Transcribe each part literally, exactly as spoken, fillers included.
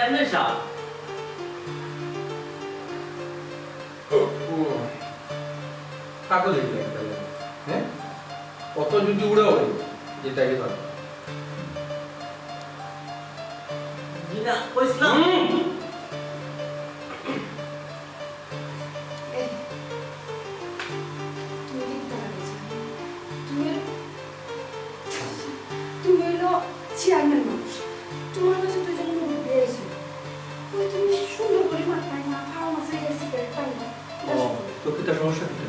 চেয়ারম্যান সাহেব। ও, পাগল হয়ে গেল একটা লোক। হ্যাঁ? অত যদি উড়া উড়ে, যেটা আগে ধর। জি না, কইছিলাম। হুম। এই, তুমি কিতা লাগাইছো? তুমি, তুমি অইলো চেয়ারম্যান মানুষ। তোমার কাছে দুইজন মুরব্বি আইছে। কই তুমি সুন্দর করে মাত নাই না, ফাও মাসে গেছি, পেট পানি। ও, তো কিতা সমস্যা কিতা?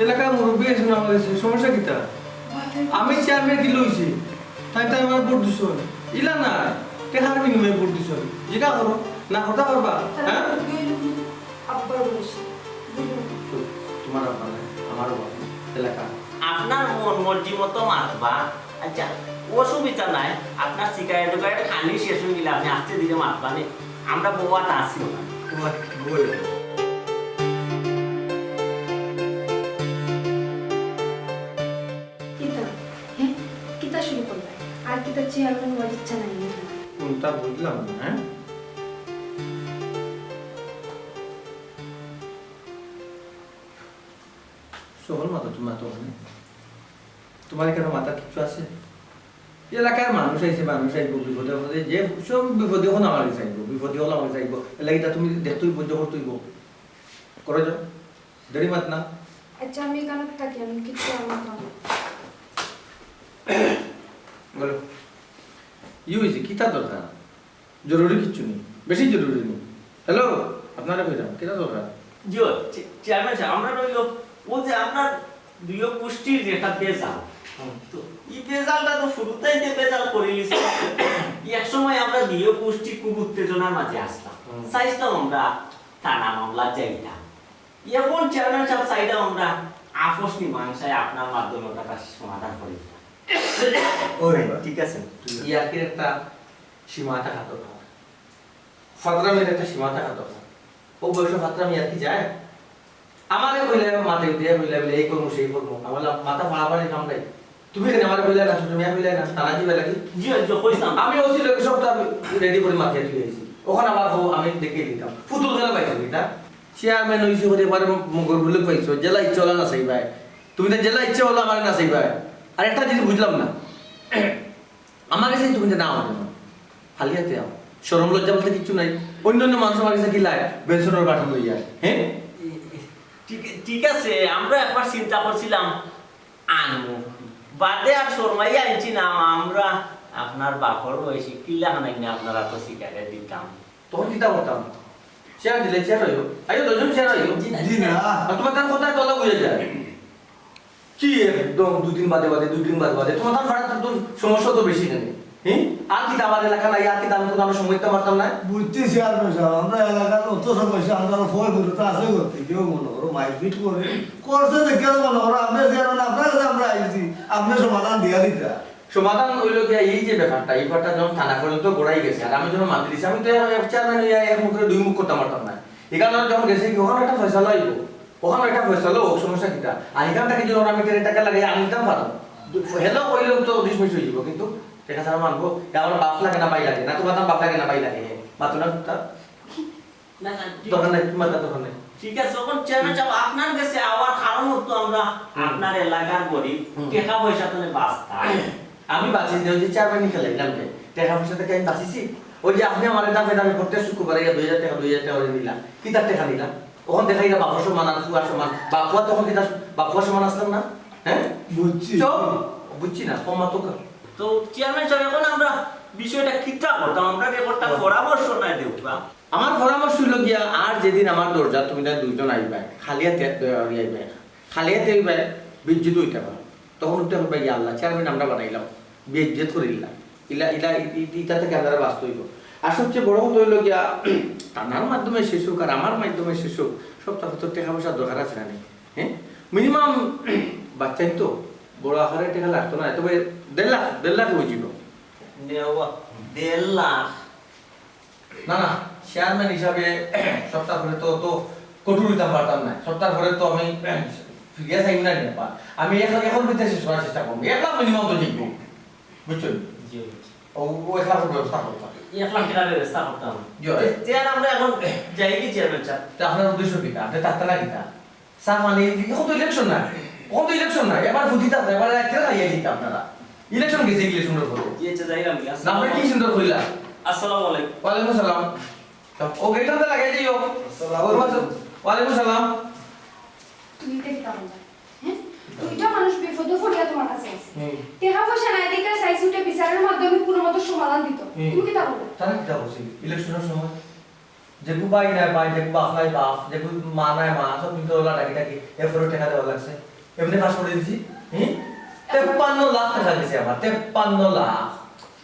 এলাকার মুরব্বি আইছইন আমার কাছে, সমস্যা কিতা? আমি চেয়ারম্যান কিলা অইছি? তাইন তো আমারে ভোট দিছইন। ইলা না, টেকার বিনিময়ে ভোট দিছইন। জিকাও করো, না করতা পারবা, তারা হ্যাঁ? মুরব্বি অইলে কিন্তু আব্বার বয়সী, বুঝলেন? তো তোমার আব্বা নাই, আমারও বাপ নাই, এলাকা। আপনার মন মর্জি মতো মাতবা। আচ্ছা, অসুবিধা নাই, আপনার সিগারেট উগারেট খানি শেষ হয়ে গেলে আপনি আস্তে ধীরে মাতবা নে। আমরা বউয়াত আছি ওখানে। তোমার বই। কিতা? হ্যাঁ? কিতা শুরু করলে? আর কিতা চেয়ারম্যান হওয়ার ইচ্ছা নাই নাকি? কোনটা বুঝলাম না, হ্যাঁ? সহল মাথা তোমার তো অখানে। তোমার এখানে মাথা কিচ্ছু আছে? এলাকার মানুষ আইছে, মানুষ আইব, বিপদে আপদে, যে সব বিপদে অখন আমার কাছে আইব, বিপদে অখন আমার কাছে আইব। এলাকা তুমি দেখতেই বলছো, করতেই বল। করে যাও, দেরি মাত না। আচ্ছা, আমি এখানে থাকি, আমি কিচ্ছু আমার কাম। বলো, ই হয়েছে, কিতা দরকার? জরুরি কিচ্ছু নেই, বেশি জরুরি নেই। হ্যালো, আপনারে কইরাম, কিতা দরকার? জি, চে-, চেয়ারম্যান সাহেব, আমরা রইল, ও যে আপনার দুইও গোষ্ঠীর যেটা ভেজাল, হুম। তো এই ভেজালটা তো শুরুতেই যে ভেজাল করে নিছে। এক সময় আমরা দুইও গোষ্ঠী খুব উত্তেজনার মাঝে আসলাম, হুম। চাইছিলাম আমরা থানা মামলা যাইতাম। এখন চেয়ারম্যান সাহেব চাইলাম আমরা আপোষ মীমাংসায় আপনার মাধ্যমে ওটা সমাধান করে দিতাম। ওই, ঠিক আছে, ইয়ার্কির একটা সীমা থাকা দরকার। ফাতরামির একটা সীমা থাকা দরকার। ও বয়সে ফাতরামি আর কি যায়? আমারে কইলে মাতে উঠে কইলে বলে, "এই করমু, সেই করমু।" আমি বললাম, "মাথা ফাড়াফাড়ি কাম নাই। তুমি কেন আমারে কইলে না, তুমি কইলে না, তারা দিবে লাগি?" জি, জি, কইছিলাম। আমি ওসি লোকে সব তো আমি রেডি করে মাথায় তুলে আইছি। ওখানে আবার হো, আমি দেখিয়ে দিতাম। ফুতুল খেলা পাইছো কিতা? চেয়ারম্যান হইছে করে একবারে মগর বুলে পাইছো। জেলা ইচ্ছা হলো না চাইবায়। তুমি তো জেলা ইচ্ছা হলো আমার না চাইবায়। আর একটা জিনিস বুঝলাম না। আমার কাছে তুমি তো না আও কেন? খালি হাতে আও। শরম লজ্জা বলতে কিচ্ছু নাই। অন্য অন্য মানুষ আমার কাছে কি লাই? বেনসনের বাটন লইয়া। হ্যাঁ? ঠিক, ঠিক আছে, আমরা একবার চিন্তা করছিলাম আনমু। বাদে আর শরমাইয়া আনছি না, আমরা আপনার বাপর বয়সী কিলা খানাই না আপনারা তো সিগারেট দিতাম। তখন কিতা করতাম? চেয়ার দিলে চেয়ার হইও। আইও, দশজন চেয়ার হইও। জি, জি না। আর তোমার তার কথা তলা বুঝে যায়। কি একদম দুদিন বাদে বাদে, দুদিন বাদে বাদে। তোমার তার ফাড়া তো সমস্যা তো বেশি নেই। হুম? আর কিতা আমার এলাকা নাই, আর কিতা আমি তো কারো সময় দিতে পারতাম না। বুঝছি চেয়ারম্যান সাহেব, আমরা এলাকার অত সমস্যা, আমরা ফয় করে তো আছে করতে। কেউ মনে করো মারপিট করে, করছে দেখে মনে করো আমরা চেয়ারম্যান, আপনার কাছে আমরা আইছি, আপনি সমাধান দিয়া দিতা। সমাধান হইল গিয়া এই যে ব্যাপারটা, এই ব্যাপারটা যখন থানা পর্যন্ত গড়াই গেছে, আর আমি যখন মাতি দিছি, আমি তো আর চেয়ারম্যান হইয়া এক মুখে দুই মুখ করতে পারতাম না। এখানে যখন গেছে কি, ওখানে একটা ফয়সালা হইব, ওখানে একটা ফয়সালা হোক, সমস্যা কিতা? আর এখান থেকে যদি আমি ট্রেন টাকা লাগাই, আমি নিতাম পারো। হ্যালো কইলেও তো ডিসমিস হয়ে যাব, কিন্তু টাকা ছাড়া মানবো? এ আমার বাপ লাগে না, ভাই লাগে না, তোমার দাম বাপ লাগে না, ভাই লাগে, মাত্র না কুত্তা। না, না, ঠিক দরকার নাই, মাথা দরকার নাই। ঠিক আছে, এখন চেয়ারম্যান সাহেব, আপনার কাছে আওয়ার কারণ তো আমরা হুম। আপনার এলাকার গরিব, হুম। টাকা পয়সা তো বাঁচতা। আমি বাঁচি যে ওই যে চেয়ারম্যান খেলাইলাম যে, টাকা পয়সা থেকে আমি বাঁচিছি। ওই যে আপনি আমার দাফে দাফে প্রত্যেক শুক্রবারে ইয়া দুই হাজার টাকা, দুই হাজার টাকা করে নিলাম। কি তার টাকা নিলাম? ওখান দেখা এটা বাপর সমান আর ফুয়ার সমান। বাপুয়া তখন কি তার বাপুয়ার সমান আসলাম না? হ্যাঁ? বুঝছি। চুপ। বুঝছি না, কম মাতো কা। তো চেয়ারম্যান সাহেব, এখন আমরা বিষয়টা কিতা করতাম? আমরা রেকর্ডটা হুম। পরামর্শ নাই দেউকা। আমার পরামর্শ হইল গিয়া, আর যেদিন আমার দরজা তুমি তাই দুইজন আইবায়, খালি হাতে আইবায়, খালি হাতে আইবায়, বিজ্জিত হইতে পারো। তখন উঠতে হবে, "ইয়া আল্লাহ, চেয়ারম্যান আমরা বানাইলাম, বিজ্জিত করিলাম।" ইলা, ইলা, ই-, ই-, ইটা থেকে আমরা বাঁচতে হইব। আর সবচেয়ে বড় কথা হইল গিয়া, তানার মাধ্যমে শেষ হোক আর আমার মাধ্যমে শেষ হোক, সব তার তো টাকা পয়সার দরকার আছে না নি? হ্যাঁ? মিনিমাম বাচ্চাই তো বড় আকারে টাকা লাগতো না, তবে দেড় লাখ, দেড় লাখ হয়ে যাব। দেড় লাখ? না, না, চেয়ারম্যান হিসাবে সপ্তাহ পরে তো, তো কঠোর হইতাম পারতাম না। সপ্তাহ পরে তো আমি ফিরিয়া চাইব না রে বাবা। আমি এখন, এখন ভিতরে শেষ করার চেষ্টা করবো। এক লাখ মিনিমাম তো জিতবো। বুঝছো? জি, বুঝছি। ও, ও এক লাখর ব্যবস্থা করতাম। এক লাখ টেকার ব্যবস্থা করতাম। জি, অয়। তে, তে আর আমরা অখন যাই কি চেয়ারম্যান সাব? তে আপনার উদ্দেশ্য কিতা? আপনে থাকতা না কিতা? চা পানি, অখন তো ইলেকশন না। অখন তো ইলেকশন না। এবার বুঝি থাকতা, এবার রাত্রে খাইয়া দিতা আপনারা। ইলেকশন গেছে, ইলেকশনর পরে। জি, আচ্ছা, যাইরাম। না, আপনি কি সুন্দর কইলা? আসসালামু আলাইকুম। ওয়ালাইকুম সালাম। ও গেট আনতে লাগাই দিও। আসসালামু আলাইকুম। ওয়ালাইকুম সালাম। তুমি এটা কিতা করলা? হ্যাঁ? দুইটা মানুষ বিপদে পড়িয়া তোমার কাছে আছে। হুম। টেকা পয়সা নাই দেখে চাইছি উঠে বিচারের মাধ্যমে কোনো মতো সমাধান দিত। হুম। তুমি কিতা করলা? তারা কিতা করছিল? ইলেকশনের সময় যেগু ভাই নাই ভাই, যেগু বাপ নাই বাপ, যেগু মা নাই মা, সব কিন্তু ওলা ডাকি ডাকি এরপরে টেকা দেওয়া লাগছে। এমনি পাস করে দিছি। হুম? তেপ্পান্ন লাখ টেকা দিছে আমার, তেপ্পান্ন লাখ।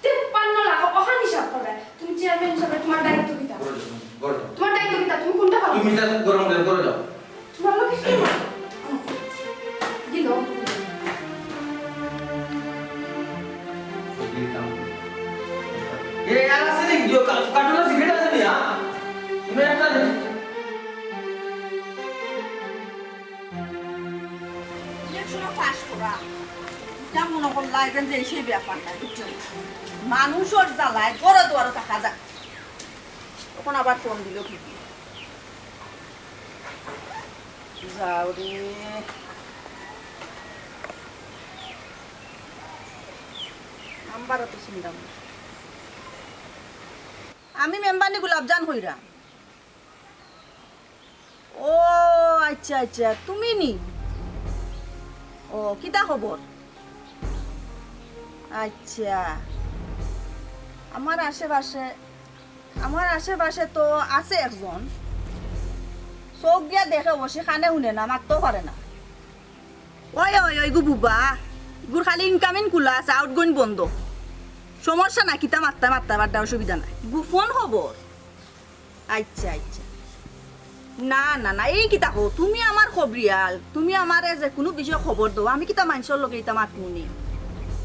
তেপ্পান্ন লাখ, অখান হিসাব করবে। তুমি চেয়ারম্যান হিসাবে তোমার দায়িত্ব কিতা? ঘরে যাও, ঘরে যাও। তোমার দায়িত্ব কিতা? তুমি কোনটা পারো? তুমি যা গরম গরম করে যাও। তোমার লোকে কি মা? দিল। এ, আর আছে নি? দিও, কা-, কার্টুনের সিগারেট আছে নি, হ্যাঁ? তুমি একটা দে। ইলেকশনে পাস করা, ইটা মনে করলা এখান যে সেই ব্যাপার না, বুঝছো? মানুষর জ্বালায় ঘরে দুয়ারো থাকা যায়। তখন আবার ফোন দিল কি কি? যাও রে। নাম্বারও তো চিনলাম না। আমি মেম্বারনি গোলাপজান কইরা। ও আচ্ছা আচ্ছা, তুমি নি? ও, কিতা খবর? আচ্ছা, আমার আশেপাশে, আমার আশেপাশে তো আছে একজন, চোখ দিয়া দেখে অবশ্যই, কানে হুনে না, মাততেও পারে না। ওই ওই ওই গু বুবা, গুর খালি ইনকামিং খোলা আছে, আউটগোয়িং বন্ধ। সমস্যা না, কিতা মাততায় মাততায় বাদ দেও, অসুবিধা নাই। গোপন খবর। আচ্ছা আচ্ছা। না না না, এই কিতা কও? তুমি আমার খবরিয়াল, তুমি আমারে যে কুনু বিষয়ে খবর দেও, আমি কিতা মানষর লগে ইতা মাতমু নি?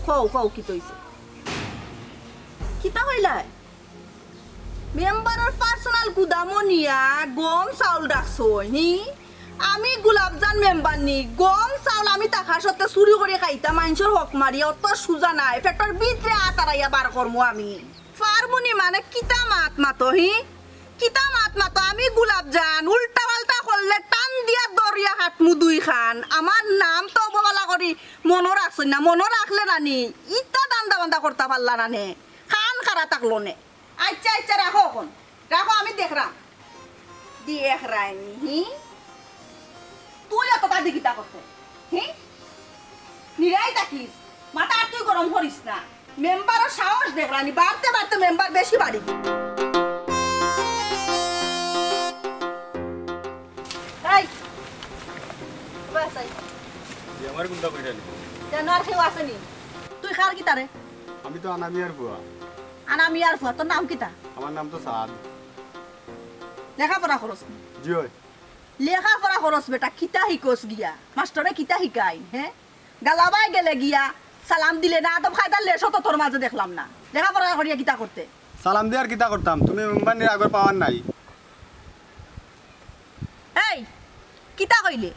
কও কও, কিতা অইছে? কিতা কইলায়? মেম্বারর পার্সোনাল গুদামো নিয়া গম চাউল রাখছো নি? আমি গোলাপজান মেম্বারনি, গম চাউল আমি থাকার সত্ত্বে চুরি করি খাইতাম, মানষর হক মারিয়া, অত সুজা নায়, পেটর ভিতরে আত আরাইয়া বার করমু আমি। ফারমুনি মানে কিতা মাত মাতো, হি? কিতা মাত মাতো? আমি গোলাপজান, উল্টা পাল্টা করলে টান দিয়া দরিয়া কাটমু দুইখান। আমার নাম তো অবহেলা করি মনো রাখছইন না, মনো রাখলে নানি, ইতা দান্দা বান্দা করতা পারলা না নে, কান খাড়া থাকলো নে। আচ্ছা, আচ্ছা, রাখো অখন, রাখো, আমি দেখরাম। দেখরায়নি, হি? তুই অততা দি কিতা করতে? হি? নিরাই থাকিস, মাথা আর তুই গরম করিস না। মেম্বারর সাহস দেখরায়নি, বাড়তে বাড়তে মেম্বার বেশি বাড়ি। এই, বাস এই। জি, আমার গুন্ডা কইরা নি। জানো আর কেউ আছে নি? তুই কার কিতা রে? আমি তো আনা মিয়ার ফুয়া। আনা মিয়ার ফুয়া, তোর নাম কিতা? আমার নাম তো সাদ। লেখাপড়া করস নি? জি অয়। লেখাপড়া করস বেটা, কিতা হিকস গিয়া? মাস্টরে কিতা হিকাইন, হে? গালাবায় গেলে গিয়া সালাম দিলে না, আদব কায়দার লেশও তো তোর মাঝে দেখলাম না। লেখাপড়া করিয়া কিতা করতে? সালাম দিয়া আর কিতা করতাম? তুমি মেম্বারনির আগর পাওয়ার নাই। এই, কিতা কইলে?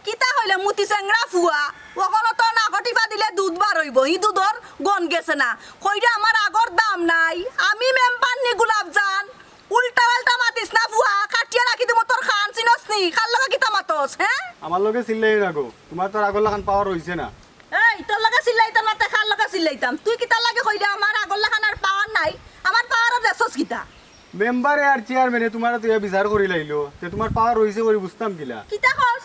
কিতা কইলে মুতি চেংরা ফুয়া? অখনো তো নাকো টিপা দিলে দুধ বার অইবো, হি দুধর গন্ধ গেছে না। কইরা আমার আগর দাম নাই, আমি মেম্বারনি গোলাপজান, উল্টা পাল্টা মাতিস না ফুয়া, কাটিয়া রাখি দিমু তোর কান, চিনস নি? কার লগে কিতা মাতস, হে? আমার লগে চিল্লাইও না গো, তুমার তো আর আগর লাখান পাওয়ার অইছে না। এই, তোর লগে চিল্লাইতাম না, তে কার লগে চিল্লাইতাম? তুই কিতার লাগি কইলে আমার আগর লাখান আর পাওয়ার নাই? আমার পাওয়ারর দেখছস কিতা? মেম্বারে আর চেয়ারম্যানে তুমারে তুইয়া বিচার করিলাইলো, তে তুমার পাওয়ার অইছে করি বুঝতাম কিলা? কিতা কস?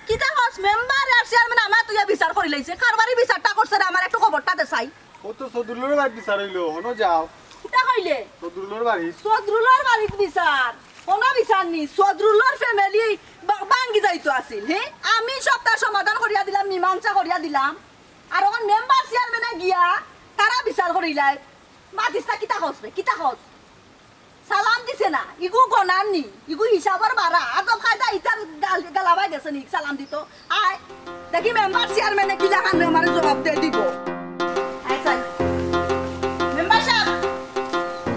কিতা কস? মেম্বারে আর চেয়ারম্যানে আমারে তুইয়া বিচার করিলাইছে? কার বাড়ি বিচারটা করছে রে? আমার একটু খবরটা দে চাই। ও তো সদরুলর বাড়িত বিচার অইলো, হনো যাও। কিতা কইলে? সদরুলর বাড়িত। সদরুলর বাড়িত বিচার? কোনো বিচার নি। সদরুলর ফ্যামিলি বা-, ভাঙ্গি যাইতো আছিল, হে? আমি সবটা সমাধান করিয়া দিলাম, মীমাংসা করিয়া দিলাম। আর অখন মেম্বার চেয়ারম্যানে গিয়া তারা বিচার করিলায়। মাতিস না, কিতা কস রে? কিতা কস? সালাম দিছে না, ইগু গনার নি, ইগু হিসাবর বারা, আদব কায়দা ইতার গাল-, গালাবায় গেছে নি, সালাম দিতো। আয়, দেখি মেম্বার চেয়ারম্যানে কিলা কান্দে আমারে জবাব দে দিবো। আয় চাই। মেম্বার সাব,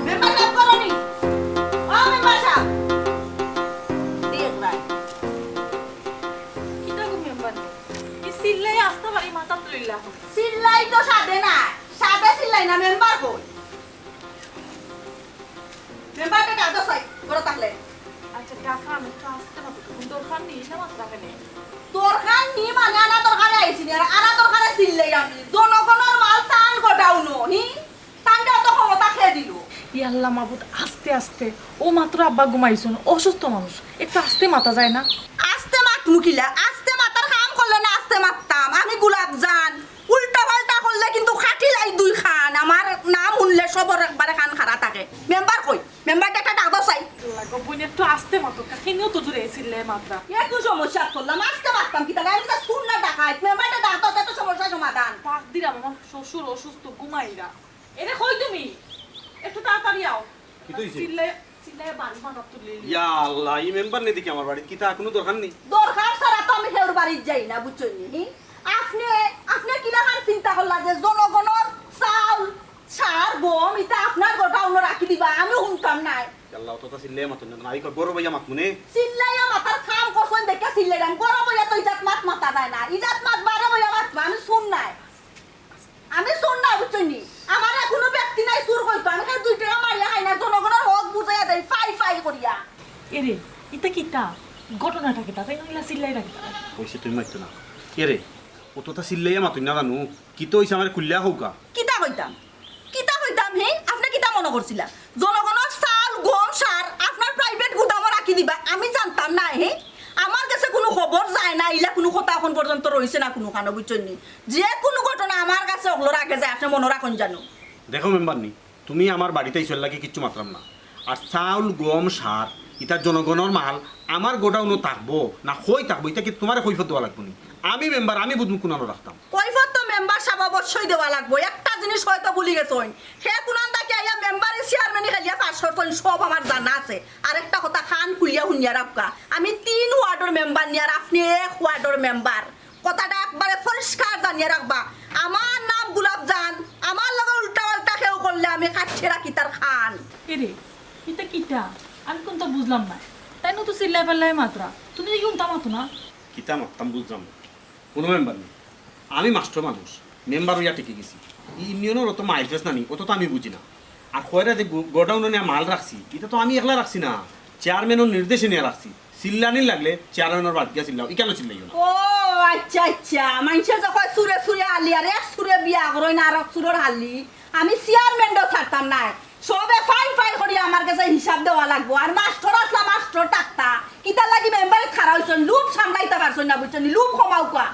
মেম্বার সাব করো নি। ও মেম্বার সাব। দেখ ভাই। কিতা গো মেম্বার? ই চিল্লাই আস্তা বাড়ি মাথাত লইলা। চিল্লাই তো সাদে না, সাদে চিল্লাই না, মেম্বার কই? মেম্বাররে ডাক দেও চাই, ঘরো থাকলে। আচ্ছা, ডাকাম একটু আস্তে মাতো, কুনু দরকার নি, ইলা মাতরা কেনে? দরকার নি মানে আনা দরকারে আইছি নি, আর আনা দরকারে চিল্লাই আমি। জনগণর মাল তান গোডাউনো, হি? তানরে অত ক্ষমতা কে দিল? ই আল্লাহ মাবুদ, আস্তে আস্তে। অউ মাত্র আব্বা ঘুমাইছইন, অসুস্থ মানুষ, একটু আস্তে মাতা যায় না? আস্তে মাতমু কিলা? আস্তে মাতার কাম করলে না আস্তে মাততাম? আমি গোলাপ জান, উল্টা পাল্টা করলে কিন্তু কাটিলাই দুই কান। আমার নাম হুনলে সবর একবারে কান খাড়া থাকে। মেম্বার কই? মেম্বাররে একটা ডাক দেও চাই। আল্লাহ গো, বইন একটু আস্তে মাতো, কেনেউ তো জুরে চিল্লাইয়া মাতরা। একটু সমস্যা করলাম, আস্তে মাততাম কিতা? আমি তো হুননা ডাকাইত। মেম্বাররে ডাক দেও, তো সমস্যা সমাধান। ডাক দিলাম, আমার শ্বশুর অসুস্থ, ঘুমাইরা। এরে কই তুমি? একটু তাড়াতাড়ি আও। কিতা অইছে? চিল্লাইয়া, চিল্লাইয়া বাড়ি মাথাত তুলি। ইয়া আল্লাহ, ই মেম্বার নি দেখি আমার বাড়িত। কিতা, কুনু দরকার নি? দরকার ছাড়া তো আমি কেউর বাড়িত যাই না, বুঝছইন নি? হি? আপনে, আপনে কিলাখান চিন্তা করলা যে জনগণর চাউল, সার, গম, ইতা আপনার গোডাউনো রাখি দিবা? আমি হুনতাম নায়। ইয়া আল্লাহ, অততা চিল্লাইয়া মাতইন না। আমি কই, ঘরো বইয়া মাতমু নে। চিল্লাইয়া মাতার কাম করছইন দেখিয়া চিল্লাইলাম। ঘরো বইয়া তো ইজাত মাত মাতা যায় না। ইজাত মাত বারে বইয়া মাতবা, আমি হুনতাম নায়। আমি হুনতাম নায়, বুঝছইন নি? আমারে কুনু ব্যক্তি নাই চুর কইতো। আমি খালি দুই টেকা মারিয়া খাই না, জনগণর হক বুঝাইয়া দেই, ফাই ফাই করিয়া। এরে, ইতা কিতা? ঘটনাটা কিতা? তাইন ইলা চিল্লাইরা কিতা? কইছি তুমি মাততো না। এরে, অততা চিল্লাইয়া মাতইন না জানু। কিতা অইছে আমারে খুলিয়া কউক্কা। কিতা কইতাম? কিতা কইতাম হি? আপনে কিতা মনো করছিলা? জনগণর চাউল, গম, সার আপনার প্রাইভেট গুদামো রাখি দিবা? আমি জানতাম নায় হি? আমার গেছে কুনু খবর যায় না, ইলা কুনু কথা অখন পর্যন্ত রইছে না কুনুখানো, বুঝছইন নি? যে কুনু ঘটনা আমার গেছে অকলর আগে যায়, আপনে মনো রাখইন জানু। দেখো মেম্বার নি, তুমি আমার বাড়িত আইছো এরলাগি কিচ্ছু মাতরাম না। আর চাউল, গম, সার, ইতা জনগণর মাল আমার গোডাউনো থাকবো না কই থাকবো, ইতা কি তুমারে কৈফত দেওয়া লাগবো নি? আমি মেম্বার, আমি বুঝমু কুনানো রাখতাম। কৈফত তো মেম্বার সাব অবশ্যই দেওয়া লাগবো। একটা জিনিস হয়তো ভুলি গেছইন, হে কুনান থাকি আইয়া মেম্বারি চেয়ারম্যানি খেলিয়া পাশ করছইন, সব আমার জানা আছে। আর একটা কথা কান খুলিয়া হুনিয়া রাখবা, আমি তিন ওয়ার্ডর মেম্বার নি, আর আপনে এক ওয়ার্ডর মেম্বার। কথাটা একবারে পরিষ্কার জানিয়া রাখবা। আমার নাম গোলাপ জান, আমার লগে উল্টা পাল্টা কেউ করলে আমি কাটিয়া রাখি তার কান। এরে, ইতা কিতা? আমি কুন্তা বুঝলাম না। তাইন তো চিল্লাই ফাল্লাই মাতরা, তুমি দেখি উল্টা মাতো না। কিতা মাততাম বুঝলাম না। কুনু মেম্বার নি। আমি মাস্টর মানুষ, মেম্বার অইয়া টিকি গেছি। ই ইউনিয়নর অত মাইলফেস নানি, অত তো আমি বুঝি না। আর কয়রা যে গো-, গোডাউনো নিয়া মাল রাখছি, ইতা তো আমি একলা রাখছি না, চেয়ারম্যানর নির্দেশে নিয়া রাখছি। চিল্লানি লাগলে চেয়ারম্যানর বাড়িত গিয়া চিল্লাও, ইকানো চিল্লাইও না। ও আচ্ছা আচ্ছা, মানষে যখন চুরে চুরে হালি আর এক চুরে বিয়া করইন আর এক চুরর হালি, আমি চেয়ারম্যানরেও ছাড়তাম নায়। সবে ফাই ফাই করি আমার গেছে হিসাব দেওয়া লাগবো। আর মাস্টর আছলা, মাস্টর থাকতা, কিতার লাগি মেম্বারিত খাড়া অইছইন? লোভ সামলাইতা পারছইন না, বুঝছইন নি? লোভ কমাউক্কা।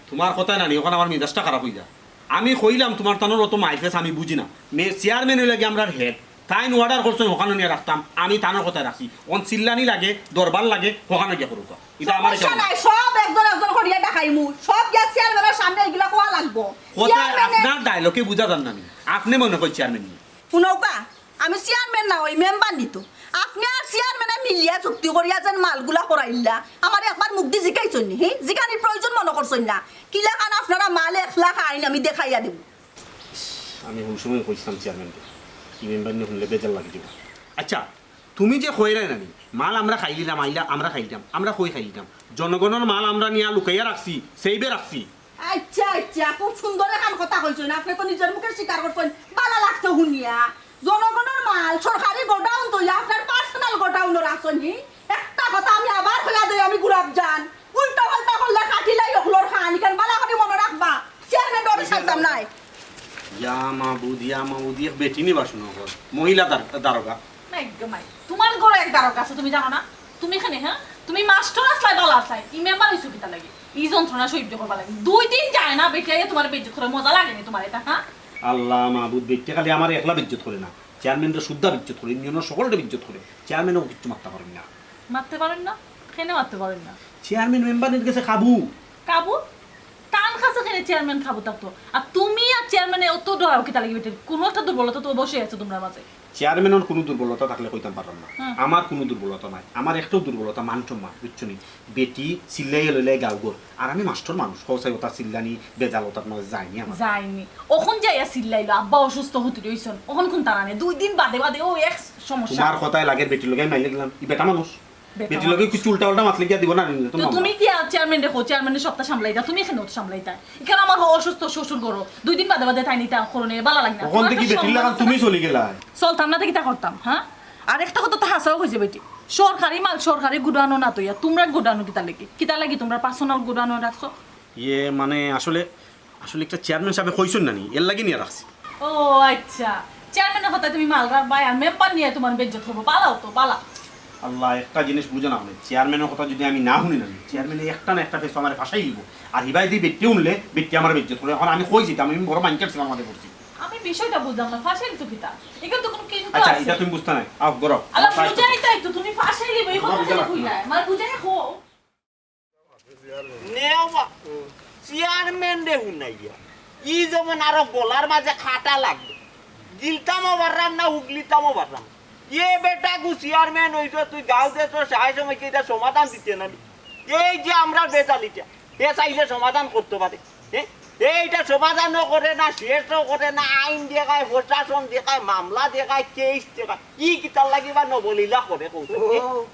তুমার কথায় নানি, অখন আমার মিজাজটা খারাপ অইযায়। আমি কইলাম তুমার তানর অত মাইলফেস আমি বুঝি না। মে-, চেয়ারম্যান অইলা গি আমরার হেড, তাইন অর্ডার করছইন হকানো নিয়া রাখতাম, আমি তানর কথায় রাখছি। অন চিল্লানি লাগে, দরবার লাগে, হকানো গিয়া করুক্কা। ইতা আমার সমস্যা নাই, সব একজন একজন করিয়া দেখাইমু। সব গিয়া চেয়ারম্যানর সামনে ইগুলা কওয়া লাগবো। কথায় চেয়ারম্যানে আপনার ডায়লগে বুঝা যার না নি? আপনে মনে কয় চেয়ারম্যান নি? হুনউক্কা, আমি চেয়ারম্যান না, অউ মেম্বার নি তো। আপনে আর চেয়ারম্যানে মিলিয়া চুক্তি করিয়া যেন মালগুলা করাইলা, আমারে একবার মুখদি জিকাইছইন নি? হি? জিকানির প্রয়োজন মনো করছইন না? কিলাখান আপনারা মাল একলা খাইন, আমি দেখাইয়া দিমু। আমি অউ সময় কইছিলাম চেয়ারম্যানরে, ই মেম্বার নি হুনলে বেজার লাগি দিবো। আচ্ছা, তুমি যে কইরায় নানি, মাল আমরা খাইলিলাম, আইলা আমরা খাইলিলাম, আমরা কই খাইলিলাম? জনগণর মাল আমরা নিয়া লুকাইয়া রাখছি, সেইভে রাখছি। আচ্ছা আচ্ছা, খুব সুন্দর এখান কথা কইছইন, আপনে তো নিজর মুখে স্বীকার করছইন, ভালা লাগছে হুনিয়া। জনগণর মাল সরকারি গোডাউন থইয়া আপনার পার্সোনাল গোডাউনো রাখছইন নি? একটা কথা আমি আবার কইয়া দেই, আমি গোলাপ জান, উল্টা পাল্টা করলে কাটিলাই অকলর কান, ইখান ভালা করি মনো রাখবা। চেয়ারম্যানরে ছাড়তাম নায়। ইয়া মাবুদ, ইয়া মাবুদ, এক বেটি নি বা শুনো কর। মহিলা দার-, দারোগা। মাই গো মাই, তুমার ঘরো এক দারোগা আছে, তুমি জানো না? তুমি কেনে, হে? তুমি মাস্টর আছলায়, ভালা আছলায়, ই মেম্বার অইছো কিতার লাগি? ই যন্ত্রণা সহ্য করবার লাগি। দুই দিন যায় না, বেটি আইয়া তুমারে বেইজ্জত করে, মজা লাগে নি তুমার ইতা, হে? আল্লাহ মাবুদ, বেটিয়ে খালি আমারে একলা বেইজ্জত করে না, চেয়ারম্যানরে সুদ্ধা বেইজ্জত করে, ইউনিয়নর হকলরে বেইজ্জত করে। চেয়ারম্যানেও কিচ্ছু মাততা পারইন না। মাততে পারইন না? কেনে মাততে পারইন না? চেয়ারম্যান মেম্বারর গেছে কাবু। কাবু? তান কাছে কেনে চেয়ারম্যান কাবু থাকতো? আর তুমি আর চেয়ারম্যানে অত ডরাও কিতার লাগি বেটির? কুনু একটা দুর্বলতা তো অবশ্যই আছে তুমরার মাঝে। চেয়ারম্যানর কুনু দুর্বলতা থাকলে কইতাম পারলাম না। হুম। আমার কুনু দুর্বলতা নাই। আমার একটাউ দুর্বলতা মান সম্মান, বুঝছো নি? বেটি চিল্লাইয়া লইলে গাঁও ঘর। আর আমি মাস্টর মানুষ, কও চাই অতা চিল্লানি, বেজাল অতার মাঝে যায়নি আমার। যায়নি। অখন যে আইয়া চিল্লাইলো, আব্বা অসুস্থ হতে রইছইন। অখন কুন তারা নেই? দুই দিন বাদে বাদে অউ এক সমস্যা। তুমার কথায় লাগের বেটির লগে আমি মাইলে গেলাম। ই বেটা মানুষ। বেটা বেটির লগে মানুষ। কিচ্ছু উল্টা পাল্টা মাতলে গিয়া দিবো না, নিলে তো তো মামলা। তুমি কি আর চেয়ারম্যানরে কও, চেয়ারম্যানে সবতা সামলাইতা, তুমি কেনে অতা সামলাইতায়? ইখান আমার অসুস্থ শ্বশুর ঘরো, দুই দিন বাদে বাদে তাইন ইতা করো নে, ভালা লাগে না। অখন দেখি বেটির লাখান তুমি চলি গেলায়। চলতাম না তো কিতা করতাম, হে? আর একটা কথা তো হাছাউ কইছে বেটি, সরকারি মাল সরকারি গুডাউনো না থইয়া তুমরার গুডাউনো কিতার লাগি? কিতার লাগি তুমরার পার্সোনাল গুডাউনো রাখছো? ইয়ে, মানে, আসলে, আসলে একটা চেয়ারম্যান সাহেবে কইছইন না নি, এরলাগি নিয়া রাখছি। ও আচ্ছা, চেয়ারম্যানর কথায় তুমি মাল রাখবায় আর মেম্বার নিয়া তুমার বেইজ্জত করবো, পালাও তো, পালা। আল্লাহ, একটা জিনিস বুঝো না, মানে, চেয়ারম্যানর কথা যদি আমি না হুনি না নি, চেয়ারম্যানে একটা না একটা ফেস আমারে ফাঁসাই দিব। আর হিবায় দি বেটি হুনলে, বেটি আমারে বেইজ্জত করবো। এখন আমি কই যাইতাম, আমি বড় মাইনষের সিবার মাঝে পড়ছি। আমি বিষয়টা বুঝলাম না, ফাঁসাইল তো কিতা? এখানে তো কোনো কিন্তু আচ্ছা, আছে। ইটা তুমি বুঝতা নায়, আও, গরো। আল্লাহ, বুঝাই তাই তো, তুমি ফাঁসাইলি, এই কথা বুঝা লাগতো না। কইলা, আমার বুঝাই হো। নেওয়া, চেয়ারম্যান রে হুনাইয়া। ই যেমন আরো গলার মাঝে কাটা লাগবে। গিলতামও পাররাম না, উগলিতামও পাররাম না। এ বেটা গু চেয়ারম্যান অইছো, তুই গাঁও দেশো সাহায্য সময় কি ইটা সমাধান দিতে না নি? এই যে আমরা বেতালিটা, এ চাইলে সমাধান করতে পারে। এ, এইটা সমাধানও করে না, শেষও করে না, আইন দেখায়, প্রশাসন দেখায়, মামলা দেখায়, কেস দেখায়। ই কিতার লাগি বা নবলীলা করে কও তো? ও,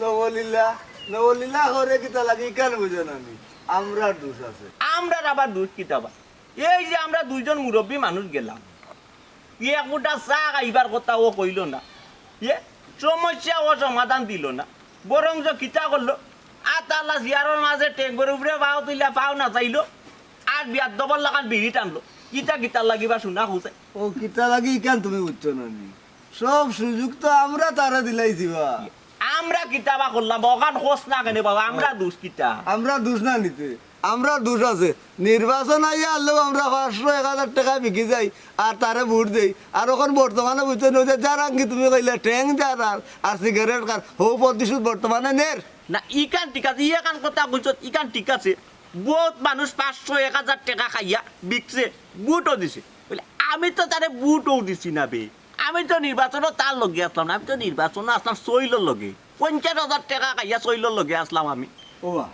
নবলীলা, নবলীলা করে কিতার লাগি, ইখান বুঝো না নি। আমরার দোষ আছে। আমরার আবার দোষ কিতা বা? এই যে আমরা দুইজন মুরব্বী মানুষ গেলাম, ই এক মুঠা চা খাইবার কথা ও কইলো না, এ সমস্যা ও সমাধান দিলো না, বরঞ্চ কিতা করলো, আতালা চেয়ারর মাঝে টেঙ্গর উপরে পাও তুইলা পাও নাচাইলো, আর বিয়ার দবল লাখান বিড়ি টানলো। ইটা কিতার লাগি বা শুনা কও চাই? ও কিতার লাগি ইখান তুমি বুঝছো না নি? সব সুযোগ তো আমরা তারে দিলাইছি বা। আমরা কিতা বা করলাম? অখান কস না কেনে বাবা, আমরা দোষ কিতা? আমরা দোষ না নিতে, আমরা দোষ আছে। নির্বাচন আইয়া আনলেও আমরা পাঁচশো এক হাজার টেকা বিকি যাই, আর তারে ভোট দেই। আর অখন বর্তমানে বুঝছো না, ওই যে যারাঙ্গি তুমি কইলে, ঠ্যাং যারার আর সিগারেট খার, হউ প্রতিশোধ বর্তমানে নের। না, ইখান ঠিক আছে, ইখান কথা কইছো, ইখান ঠিক আছে। বউত মানুষ পাঁচশো এক হাজার টেকা খাইয়া বিকছে, ভোটও দিছে। বলে, আমি তো তারে ভোটও দিছি না বে। আমি তো নির্বাচনও তার লগে আছলাম না, আমি তো নির্বাচনও আছলাম সইলর লগে। পঞ্চাশ হাজার টেকা খাইয়া সইলর লগে আছলাম আমি। ও বা,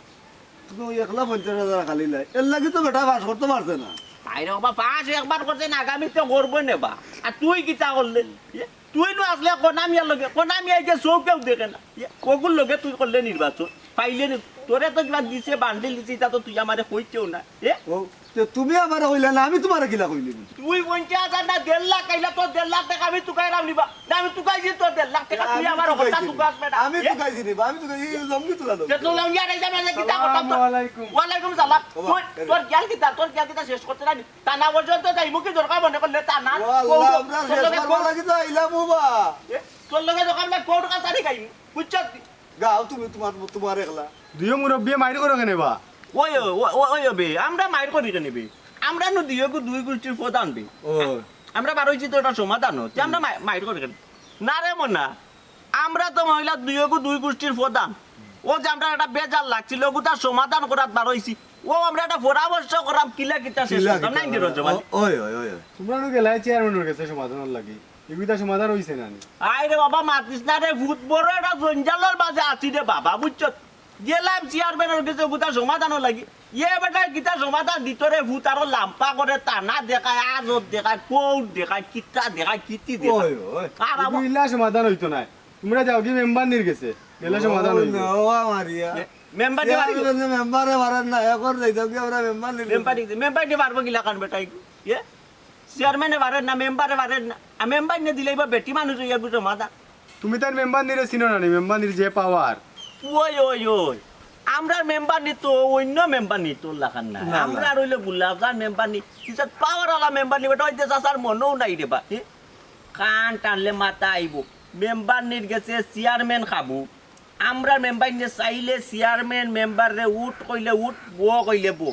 তুমি ওই একলা পঞ্চাশ হাজার খালি লাই, এর লাগি তো বেটা পাস করতে পারছে না। তাই রে বাবা, পাস একবার করছে না, আগামীতে করবো নে বা। আর তুই কিতা করলে? এ, তুই নু আছলে কনা মিয়ার লগে, কনা মিয়ায় যে চউখেও দেখে না। এ, অগুর লগে তুই করলে নির্বাচন, পাইলে নি? তোরে তো কিবা দিছে, বান্ডিল দিছে, ইটা তো তুই আমারে কইতেও না। এ? ও, তে তুমি আমারে কইলা না, আমি তুমারে কিলা কইলি? তুই পঞ্চাশ হাজার না দেড় লাখ খাইলা, তোর দেড় লাখ টেকা আমি তুকাইরাম নি বা। না, আমি তুকাইছি তোর দেড় লাখ টেকা, তুই আমি আমার কথা তুকাইছি নি। তুকাস বেটা। আমি এ? তুকাইছি নি বা, আমি তুকাইছি, এই লঙ্গি তুলা লঙ্গি। যে তুই লঙ্গি আর এই যে মানে কিতা করতাম তোর? আসসালামু আলাইকুম। ওয়ালাইকুম সালাম। ও বা, তোর, এ- তোর জ্ঞান কিতা, তোর জ্ঞান কিতা শেষ করতে না নি? থানা পর্যন্ত যাইমু কি দরকার মনে করলে থানা? ও আল্লাহ, কোর্ট, আমরা তোর শেষ লগে করবার কোর্ট। লাগি তো আইলাম ও বা। এ? তোর লগে দরকার না কোর্ট কাছারি খাইমু, বুঝছস? গাও তুমি তুমার, তুমার একলা। দুইও মুরব্বিয়ে মাইর করো কেনে বা? ওই, ওই, ওই, ওই বে, আমরা মাইর করি কেনে বে? আমরা নু দুইওগু দুই গুষ্টির প্রধান বে। ও। আমরা বার অইছি তো ইটা সমাধান অইছে, আমরা মাই-, মাইর করি কেনে? না রে মনা, আমরা তো মহিলা দুইওগু দুই গুষ্টির প্রধান। ও যে আমরার একটা বেজাল লাগছিল, অগুতা সমাধান করাত বার অইছি। ও আমরা একটা পরামর্শ করাম, কিলা কিতা শেষ কিলা করতাম, কিতা? নাই রে জবান? ও, ওই, ওই, ওই, ওই। তুমরা নু গেলায় চেয়ারম্যানর গেছে সমাধানর লাগি। ইগুতা সমাধান অইছে না নি? আয় রে বাবা, মাতিস না রে, ভূত বড় একটা জঞ্জালর মাঝে আছি রে বাবা, বুঝছস? গেলাম চেয়ারম্যানর গেছে, অগুতা সমাধানর লাগি। এ বেটায় কিতা সমাধান দিত রে, ভূত আরো লাম্পা করে, থানা দেখায়, আজত দেখায়, কোর্ট দেখায়, কিতা দেখায়, কিতি দেখায়। ওই, ওই। আর আবার ইগুলা সমাধান অইতো নায়। তুমরা যাওগি মেম্বারনির গেছে, গেলে সমাধান অইবো। না, ও মারিয়া। এ, মেম্বারনি পারবো? চেয়ারম্যানে মেম্বারে মারার না, এখন যাইতাম কি আমরা মেম্বারনির গেছে? মেম্বারনি, মেম্বারনি পারবো কিলাখান বেটায়? এ? চেয়ারম্যানে পারের না, মেম্বারে পারের না। আর মেম্বারনিয়ে দিলাইবা বেটি মানুষ অইয়া গুজো মাথা। তুমি তাইন মেম্বারনিরে চিনো না নি, মেম্বারনির যে পাওয়ার। ওই, ওই, ওই। আমরার মেম্বারনি তো অইন্য মেম্বারনি তোর লাখান না। না, না। আমরার অইলো গোলাপজার মেম্বারনি। ইজাত পাওয়ার আলা মেম্বারনি বেটা, ওই যে চাচার মনেও নাই রে বা। এ? কান টানলে মাথা আইবো। মেম্বারনির গেছে চেয়ারম্যান খাবো। আমরার মেম্বারনিয়ে চাইলে চেয়ারম্যান, মেম্বাররে উঠ কইলে উঠ, বো কইলে বো।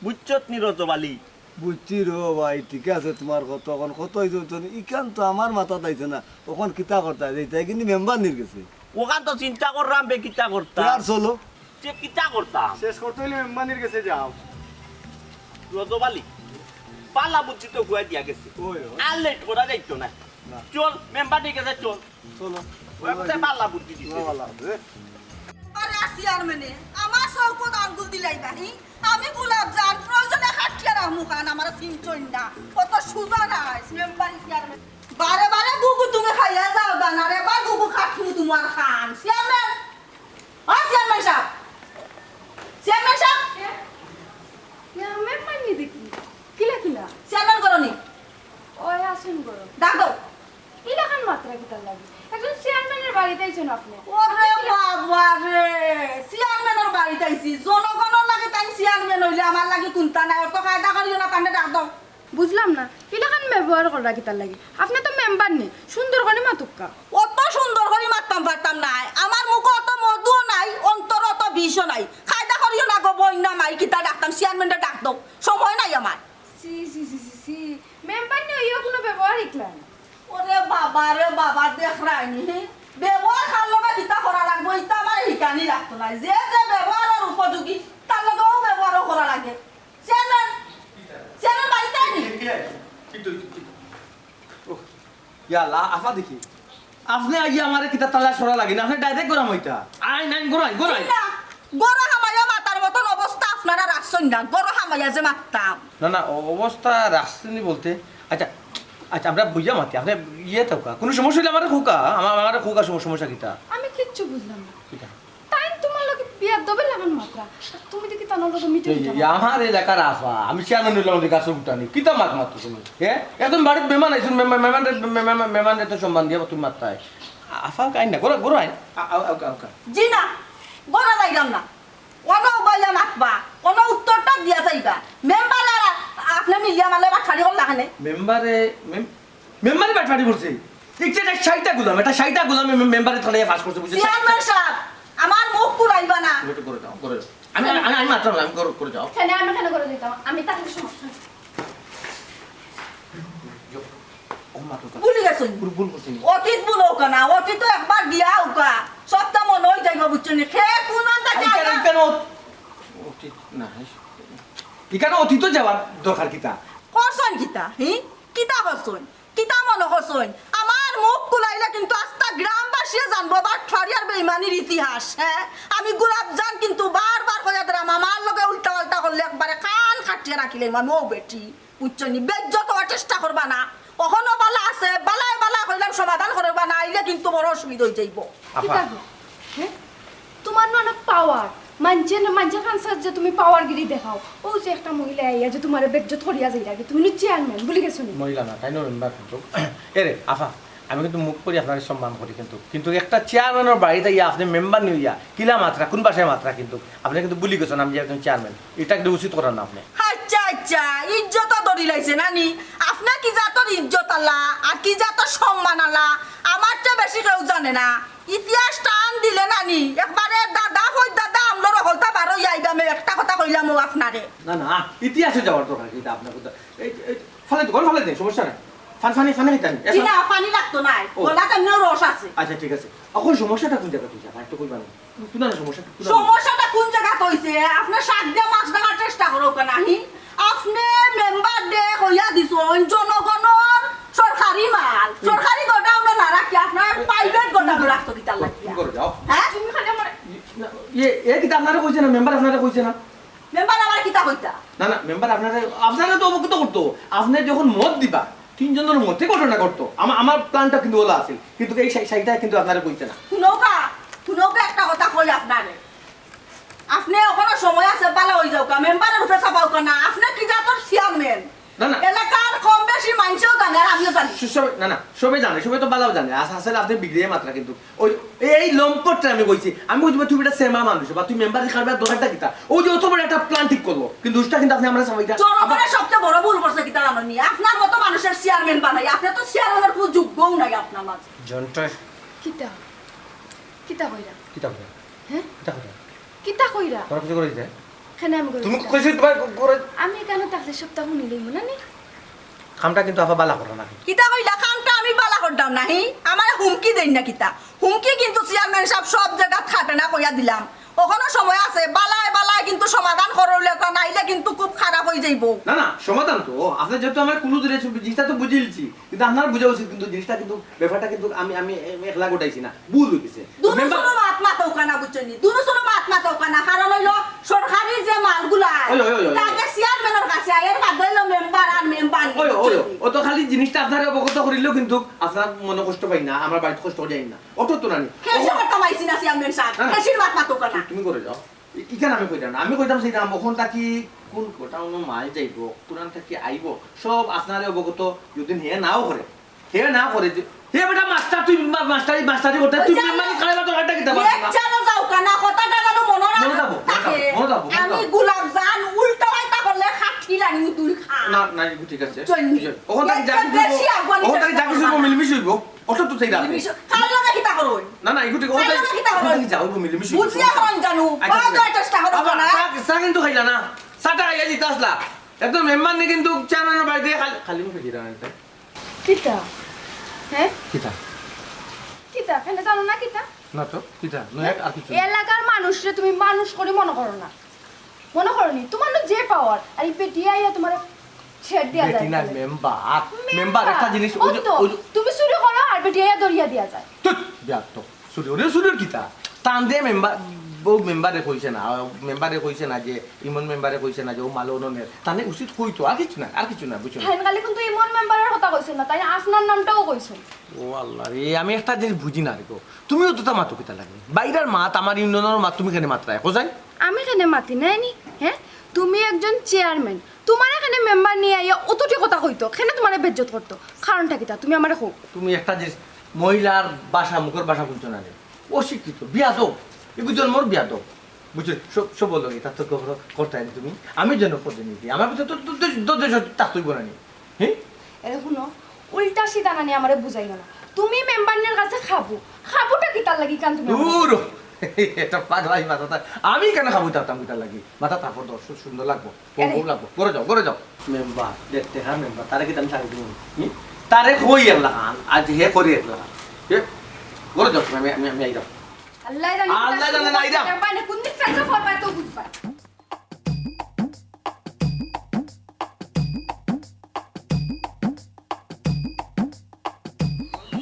বুঝছত নি রজব আলী? বুঝছি রে ভাই, ঠিক আছে তুমার কথা। অখন কত অইছে তো, ইখান তো আমার মাথাত আইছে না। অখন কিতা করতা? যাইতায় কিন্তু মেম্বারনির গেছে। অখান তো চিন্তা কররাম বে, কিতা করতা? তে আর চলো। তে কিতা করতা? শেষ করতে অইলে মেম্বারনির গেছে যাও। রজব আলী, বালা বুদ্ধি তো খুয়াই দিয়া গেছে। ওই, ওই। আর লেট করা যাইতো না। না। চল, মেম্বারনির গেছে চল। চলো। ওই কোথায় বালা বুদ্ধি দিছে? বালা বুদ্ধি। আরে চেয়ারম্যানে, আমার চউখত আঙ্গুল দিলাইবা, হি? আমি গোলাপজান, প্রয়োজনে কাটিয়া রাখমু কান, আমারে চিনছইন না। কত সুজা নায়, মেম্বার চেয়ারম্যান। বারে বারে গুগু তুমি খাইয়া যাও, দানা রে, বা গুগু কাটমু তুমার কান। চেয়ারম্যান, ও চেয়ারম্যান সাব, চেয়ারম্যান সাব। ইয়া, মেম্বারনি দেখি। কিলা, কিলা? চেয়ারম্যান ঘরো নি? ওই, আছইন ঘরো। ডাক দেও। ইলাখান মাতরা কিতার লাগি? একজন চেয়ারম্যান বাড়িত আইছইন আপনে। ওরে বাবা রে, চেয়ারম্যানর বাড়িত আইছি। জনগণর লাগি তাইন চেয়ারম্যান অইলে আমার লাগি কুন্তা নাই। অত কায়দা করিও না, তানরে ডাক দেও। বুঝলাম না, ইলাখান ব্যবহার কররা কিতার লাগি? আপনে তো মেম্বার নি, সুন্দর করি মাতুক্কা। অত সুন্দর করি মাততাম পারতাম নায়। আমার মুখো অত মধুও নাই, অন্তরো অত বিষও নাই। কায়দা করিও না গো, বইন না মাই, কিতা ডাকতাম, চেয়ারম্যানরে ডাক দেও, সময় নাই আমার। ছি, ছি, ছি, ছি, ছি। মেম্বার নি অইয়া কুনু ব্যবহার হিকলা না। ওরে বাবা রে বাবা, দেখরায়নি, ব্যবহার কার লগে কিতা করা লাগবো, ইতা আমারে হিকানি লাগতো নায়। যে যে ব্যবহারর উপযোগী, তার লগে অউ ব্যবহারও করা লাগে। চেয়ারম্যান, চেয়ারম্যান বাড়িত আইনি? ওহ, ইয়া আল্লাহ, আফা দেখি। আপনে আইয়া আমারে কিতা তালা সরা লাগে না, আপনে direct গরম অইতা। আইন, আইন, গরম, গরম। না, গরম হামাইয়া মাতার মতন অবস্থা আপনারা রাখছইন না, গরম হামাইয়া যে মাততাম। না, না, অ-, অবস্থা রাখছইন বলতে, আচ্ছা, আচ্ছা, আমরা বুঝা মাতি, আপনে ইয়ে থাকা, কুনু সমস্যা অইলে আমারে কউক্কা, আমা-, আমারে কউক্কা সম-, সমস্যা কিতা? আমি কিচ্ছু বুঝলাম না। কিতা? তাইন তুমার লগে বেয়াদবের লাখান মাতরা। আর তুমি দেখি তান লগে মিঠা এই, মিঠা এই, মাতরা। আমার এলাকার আফা, আমি চেয়ারম্যান অইলাম, ওদের গাছে উঠানি। কিতা মাত মাতো তুমি? হ্যাঁ? একদম বাড়িত মেহমান আইছইন, মেহমান, মেহমানরে, মেহমান, মেহমানরে তো সম্মান দিয়া তুমি মাততায়। আফা, আইন না, গরম, গরম আইন। আ-, আ-, আ-, আ-, আ-। জি না, গরম আইলাম না। অনো উবাইয়া মাতবা, অনো উত্তরটা দিয়া যাইবা। মেম্বার আর আপনে মিলিয়া মালে বাটফারি করলা কেনে? মেম্বারে, মেম-, মেম্বারে বাটফারি করছে। এই যে এটা শাইটা গুলাম, এটা শাইটা গুলাম, মে-, মেম্বারে থানায় পাস করছে, বুঝছো? চেয়ারম্যান সাব, আমার মুখ কুলাইবা না। তুমি একটু করে যাও, করে যাও। আমি, আমি, আমি, আমি মাত্র, আমি করে, করে যাও। কেনে, আমি কেনে করে দিতাম? আমি তাহলে সমস্যা নাই। যাও। ও মা, তো ভুলি গেছো? ভুল, ভুল করছি। অতীত ভুল অউক্কা না, অতীত তো একবার গিয়া অউক্কা। সবটা মনো অই যাইবো, বুঝছো নি? খে কুন আন্দাজে ইকানো, আইবা? ইকানো অত-, অতীত না, ইকানো অতীত যাওয়ার দরকার কিতা? করছইন কিতা, হি? কিতা করছইন? কিতা মনো করছইন? আমার মুখ কুলাইলে কিন্তু আস্তা গ্রামবাসীয়ে জানবো বাটফারি আর বেইমানির ইতিহাস, হ্যাঁ? আমি গোলাপজান কিন্তু বারবার কইয়া দিরাম, আমার লগে উল্টা-পাল্টা করলে একবারে কান কাটিয়া রাখিলাইমু আমি, অউ বেটি। বুঝছো নি? বেইজ্জত অওয়ার চেষ্টা করবা না। অখনো বালা আছে, বালায় বালা কইলাম সমাধান করবা না, আইলে কিন্তু বড় অসুবিধা অই যাইবো। আফা। কিতা গো? হ্যাঁ? তুমার না অনেক power। মানষে না, মানষর কাছে যে তুমি power গিরি দেখাও। অউ যে একটা মহিলা আইয়া যে তুমারে বেইজ্জত করিয়া যাইরা, তুমি নু চেয়ারম্যান, ভুলি গেছো নি? মহিলা না, তাইন মেম্বার কিন্তু। এরে, আফা, আমি কিন্তু মুখ করি আপনারে সম্মান করি কিন্তু। কিন্তু একটা চেয়ারম্যানর বাড়িত আইয়া আপনে মেম্বার নি অইয়া, কিলা মাতরা, কুন ভাষায় মাতরা কিন্তু। আপনে কিন্তু ভুলি গেছইন, আমি যে একজন চেয়ারম্যান। ইটা কিন্তু উচিত করেন না আপনে। আচ্ছা, আচ্ছা, ইজ্জত ধরিলাইছে না নি? আপনে কি জাতর ইজ্জত আলা, আর কি জাতর সম্মান আলা, আমার তো বেশি কেউ জানে না। ইতিহাস টান দিলে না নি, একবারে দাদা, ফই দাদা, আমলর হকলতা বারইয়া আইবা, আমি একটা কথা কইলাম অউ আপনারে। না, না, ইতিহাসে যাওয়ার দরকার কি? ইটা আপনার কথা। এই, এই, ফালাই দেন, ফালাই দেন, সমস্যা নাই। ফান-, ফানি, ফানি খাইতাম। জি না, ফানি লাগতো নায়। ও। গলাত এমনেও রস আছে। আচ্ছা, ঠিক আছে। অখন সমস্যাটা কুন জাগাত অইছে? আমার একটু কইবা না। কুন সমস্যা? কুন সমস্যাটা কুন জাগাত অইছে? আপনে সাত দিয়া মাস দেখার চেষ্টা করো কেনে, হি? আপনে মেম্বাররে কইয়া দিছইন, জনগণর সরকারি মাল, হুম। সরকারি গোডাউনো না রাখি আপনার প্রাইভেট গোডাউনো রাখতো কিতার লাগিয়া? তুমি করে যাও। হ্যাঁ? তুমি খালি আমার না, ইয়ে, এ কিতা আপনারে কইছে না? মেম্বার আপনারে কইছে না? মেম্বার আমারে কিতা কইতা? না, না, মেম্বার আপনারে, আপনারে তো অবগত করতো। আপনে যখন মত দিবা, তিনজনর মতে ঘটনা ঘটতো। আমা-, আমার প্ল্যানটা কিন্তু অলা আছিল, কিন্তু এই শাই-, শাইটা কিন্তু আপনারে কইছে না। হুনউক্কা, হুনউক্কা, একটা কথা কই আপনারে। আপনে অখনো সময় আছে, বালা অই যাউক্কা, মেম্বারর উপরে চাপাউক্কা না। আপনে কি জাতর চেয়ারম্যান? না, না। এলাকার কম বেশি মানষেও জানে, আর আমিও জানি। সু-, সবে, না, না, সবে জানে, সবে তো বালাউ জানে। আস-, আসলে আপনে বিগড়িয়া মাতরা কিন্তু। অউ, এই লম্পটটা আমি কইছি। আমি কইছি, "তুই বেটা সেমা মানুষ, বা তুই মেম্বারি কারবার দরকারটা কিতা?" অউ যে অত বড় একটা প্ল্যান ঠিক করলো, কিন্তু উষ্টা কিন্তু আপনে আমরারে চাপাইতা। জনগণে সবচেয়ে বড় ভুল করছে কিতা জানো নি? আপনার মতো মানুষরে চেয়ারম্যান বানাই, আপনে তো চেয়ারম্যানর কুনু যোগ্যও নাই আপনার মাঝে। জন্টয়। কিতা? কিতা কইরা? কিতা কইরা? হ্যাঁ? কিতা কইরা? কিতা কইরা? তোরা কিছু করে দিতে? কেনে আমি করে তুমি দিতাম? কইছো তোমার করে আমি কেনে তাহলে সবটা হুনিলাইমু না নি? কামটা কিন্তু আফা বালা করো না। কিতা কইলা? কামটা আমি বালা করতাম না, হি? আমারে হুমকি দেইন না কিতা? হুমকি কিন্তু চেয়ারম্যান সাব সব জাগাত খাটে না কইয়া দিলাম। অখনো সময় আছে, বালায় বালায় কিন্তু সমাধান করো লেখা, নাইলে কিন্তু খুব খারাপ অই যাইবো। না, না, সমাধান তো, আপনে যেহেতু আমার কুলু ধরে জিনিসটা তো বুঝিলিছি, কিন্তু আপনার বুঝা উচিত কিন্তু জিনিসটা কিন্তু, ব্যাপারটা কিন্তু আমি, আমি একলা ঘটাইছি না, ভুল অই গেছে। দুনো মেম্বার শুনো মাত মাতউক্কা না, বুঝছইন নি? দুনো শুনো মাত মাতউক্কা না, কারণ অইলো সরকারি যে মালগুলা, ওই, ওই, ওই, ওই, ওই। আগে চেয়ারম্যানর কাছে আয়, এর বাদে অইলো মেম্বার আর মেম্বার, ওই, ওই, বুঝছইন নি? অত খালি জিনিসটা আপনারে অবগত করিলেও কিন্তু আপনার মনে কষ্ট পাই না, আমার বাড়িত কষ্ট করি আইন না। অত তো নানি। খেসি কথা পাইছি না চেয়ারম্যান সাব, না, না। খেসির মাত মাতউক্কা না। তুমি করে যাও। ই-, ইখান আমি কইতাম না। আমি কইতাম চাইতাম, অখন থাকি কুন গোডাউনো মাল যাইবো, কুনান থাকি আইবো, সব আপনারে অবগত যদি হে নাও করে, হে না করে যে, হে বেটা মাস্টার, তুই মা-, মাস্টারি, মাস্টারি করতে, তুই মেম্বারি খারাপ তো হাঁটা কিতা পারছ না? লেকচারো যাও কেন? কথাটা যেন মনে রাখো। মনে থাকবো, মনে থাকবো, মনে থাকবো, মনে আমি থাকবো। গোলাপ জান উল্টা পাল্টা করলে খাচ্ছি লাগি তুই খা। না, না, এগু ঠিক আছে। চল। ওখান থেকে যা কিছু হইবো, ওখান থেকে যা কিছু হইবো, মিলমিশ হইবো। অত তো সেই রাখবো। মিলমিশ, কার লগে কিতা করো? না, না, এগু ঠিক, ওখান থেকে, ওখান থেকে যা হইবো, মিলমিশ হইবো। বুঝিয়া করো জানো, আচ্ছা, ঠিক আছে। চেষ্টা করো না। চা, চা কিন্তু খাইলা না, চাটা খাইয়া দিতে আসলা। একদম মেম্বার নি কিন্তু চেয়ারম্যানের বাড়িতে খালি, খালি মুখে জিরা না। কিতা? হ্যাঁ? কিতা? কিতা? কেনে জানো না কিতা? না তো, কিতা? নয়, আর কিছু না। এলাকার মানুষরে তুমি মানুষ করি মনে করো না। মনে করো নি, তোমার না যে পাওয়ার, আর এই বেটি আইয়া তোমার ছেড় দিয়া যায় বেটি না, মেম্বার। মেম্বার। মেম্বার, একটা জিনিস, ওই যে, ওই তো, ওই যে তুমি চুরি করো আর বেটি আইয়া দরিয়া দিয়া যায়। তুই, বিয়ার তো, চুরি, ওরে চুরির কিতা? তান দে মেম্বার, বউ মেম্বারে কইছে না, মেম্বারে কইছে না যে ইমন মেম্বারে কইছে না যে ও মালো অননের। তানে উচিত কইতো, আর কিছু না, আর কিছু না, বুঝছো না? তাই খালি কিন্তু ইমন মেম্বারের কথা কইছে না, তাই আপনার নামটাও কইছে। ও আল্লাহ রে, আমি একটা জিনিস বুঝি না রে গো। তুমিও তো তা মাতো কিতা লাগে? বাইরের মাত, আমার ইউনিয়নের মাত, তুমি কেনে মাতরায়? কোথায়? আমি কেনে মাতি নাই নি? হ্যাঁ, তুমি একজন চেয়ারম্যান, তোমার এখানে মেম্বার নিয়ে আইয়া অতটি কথা কইতো, কেনে তোমারে বেজ্জত করতো? কারণটা কিতা? তুমি আমারে কও। তুমি একটা জিনিস, মহিলার ভাষা, মুখের ভাষা বুঝছো না রে? অশিক্ষিত, বিয়াদব, এগু জন্মর বিয়াদব। বুঝছো? সব, সব বলো, এটা তো খবর করতে তুমি। আমি জনপ্রতিনিধি, আমার ভিতরে তো, তো, তো, তো, তো, তো, তা তুই বলানি। হ্যাঁ? এরে হুনো, উল্টা সিধা নানি আমারে বুঝাইও না। তুমি মেম্বারনির কাছে খাবু, খাবুটা কিতার লাগি কান তুমি? দূর, এটা পাগলাই মাথা। আমি কেন খাবু তাতাম কিতার লাগি? মাথা তারপর দর্শক সুন্দর লাগবো, বউ, এরে। বউ লাগবো। ঘরে যাও, ঘরে যাও। মেম্বার, দেখতে হ্যাঁ মেম্বার, তারে কিতা আমি ছাড়ি দিমু? হুম? তারে কই একলা খান, আজ হে করি একলা খান। এ, ঘরে যাও, আমি, আমি, আমি আইরাম। আল্লাহ জানে, আল্লাহ জানে না, আইরাম। মেম্বার নে কোন দিক থেকে ফরমায় তো বুঝবা।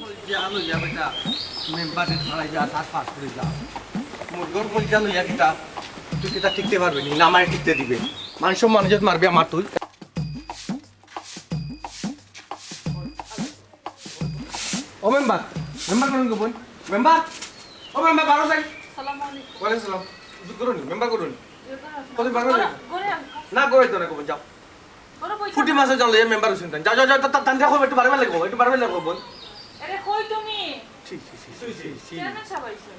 কলজা লইয়া বেটা, মেম্বারে খাড়াই যা, তার পাশ করে যা। মোর ঘর কলজা লইয়া কিতা, তুই কিতা টিকতে পারবে নি? না আমারে টিকতে দিবে। মান সম্মান ইজ্জত মারবে আমার তুই। ও মেম্বার, মেম্বার কোন গো বোন? মেম্বার, ও মেম্বার, বারো যাই। সালাম আলাইকুম। ওয়ালাইকুম সালাম। জুত করো নি, মেম্বার করো নি। কত বারো যাই? ঘরে, ঘরে আন। না, ঘরে তো না গো বোন, যাও। ঘরে বই ফুটি থাকো। মাসে জানলে মেম্বার হইছেন তাই। যাও, যাও, যাও, তা-, তা-, তানরে কইবে, একটু বারো লাগে গো, একটু বারো লাগে গো বোন। আরে কই তুমি? ছি, ছি, ছি, ছি, ছি, ছি। চেয়ারম্যান সাহেব আইছে।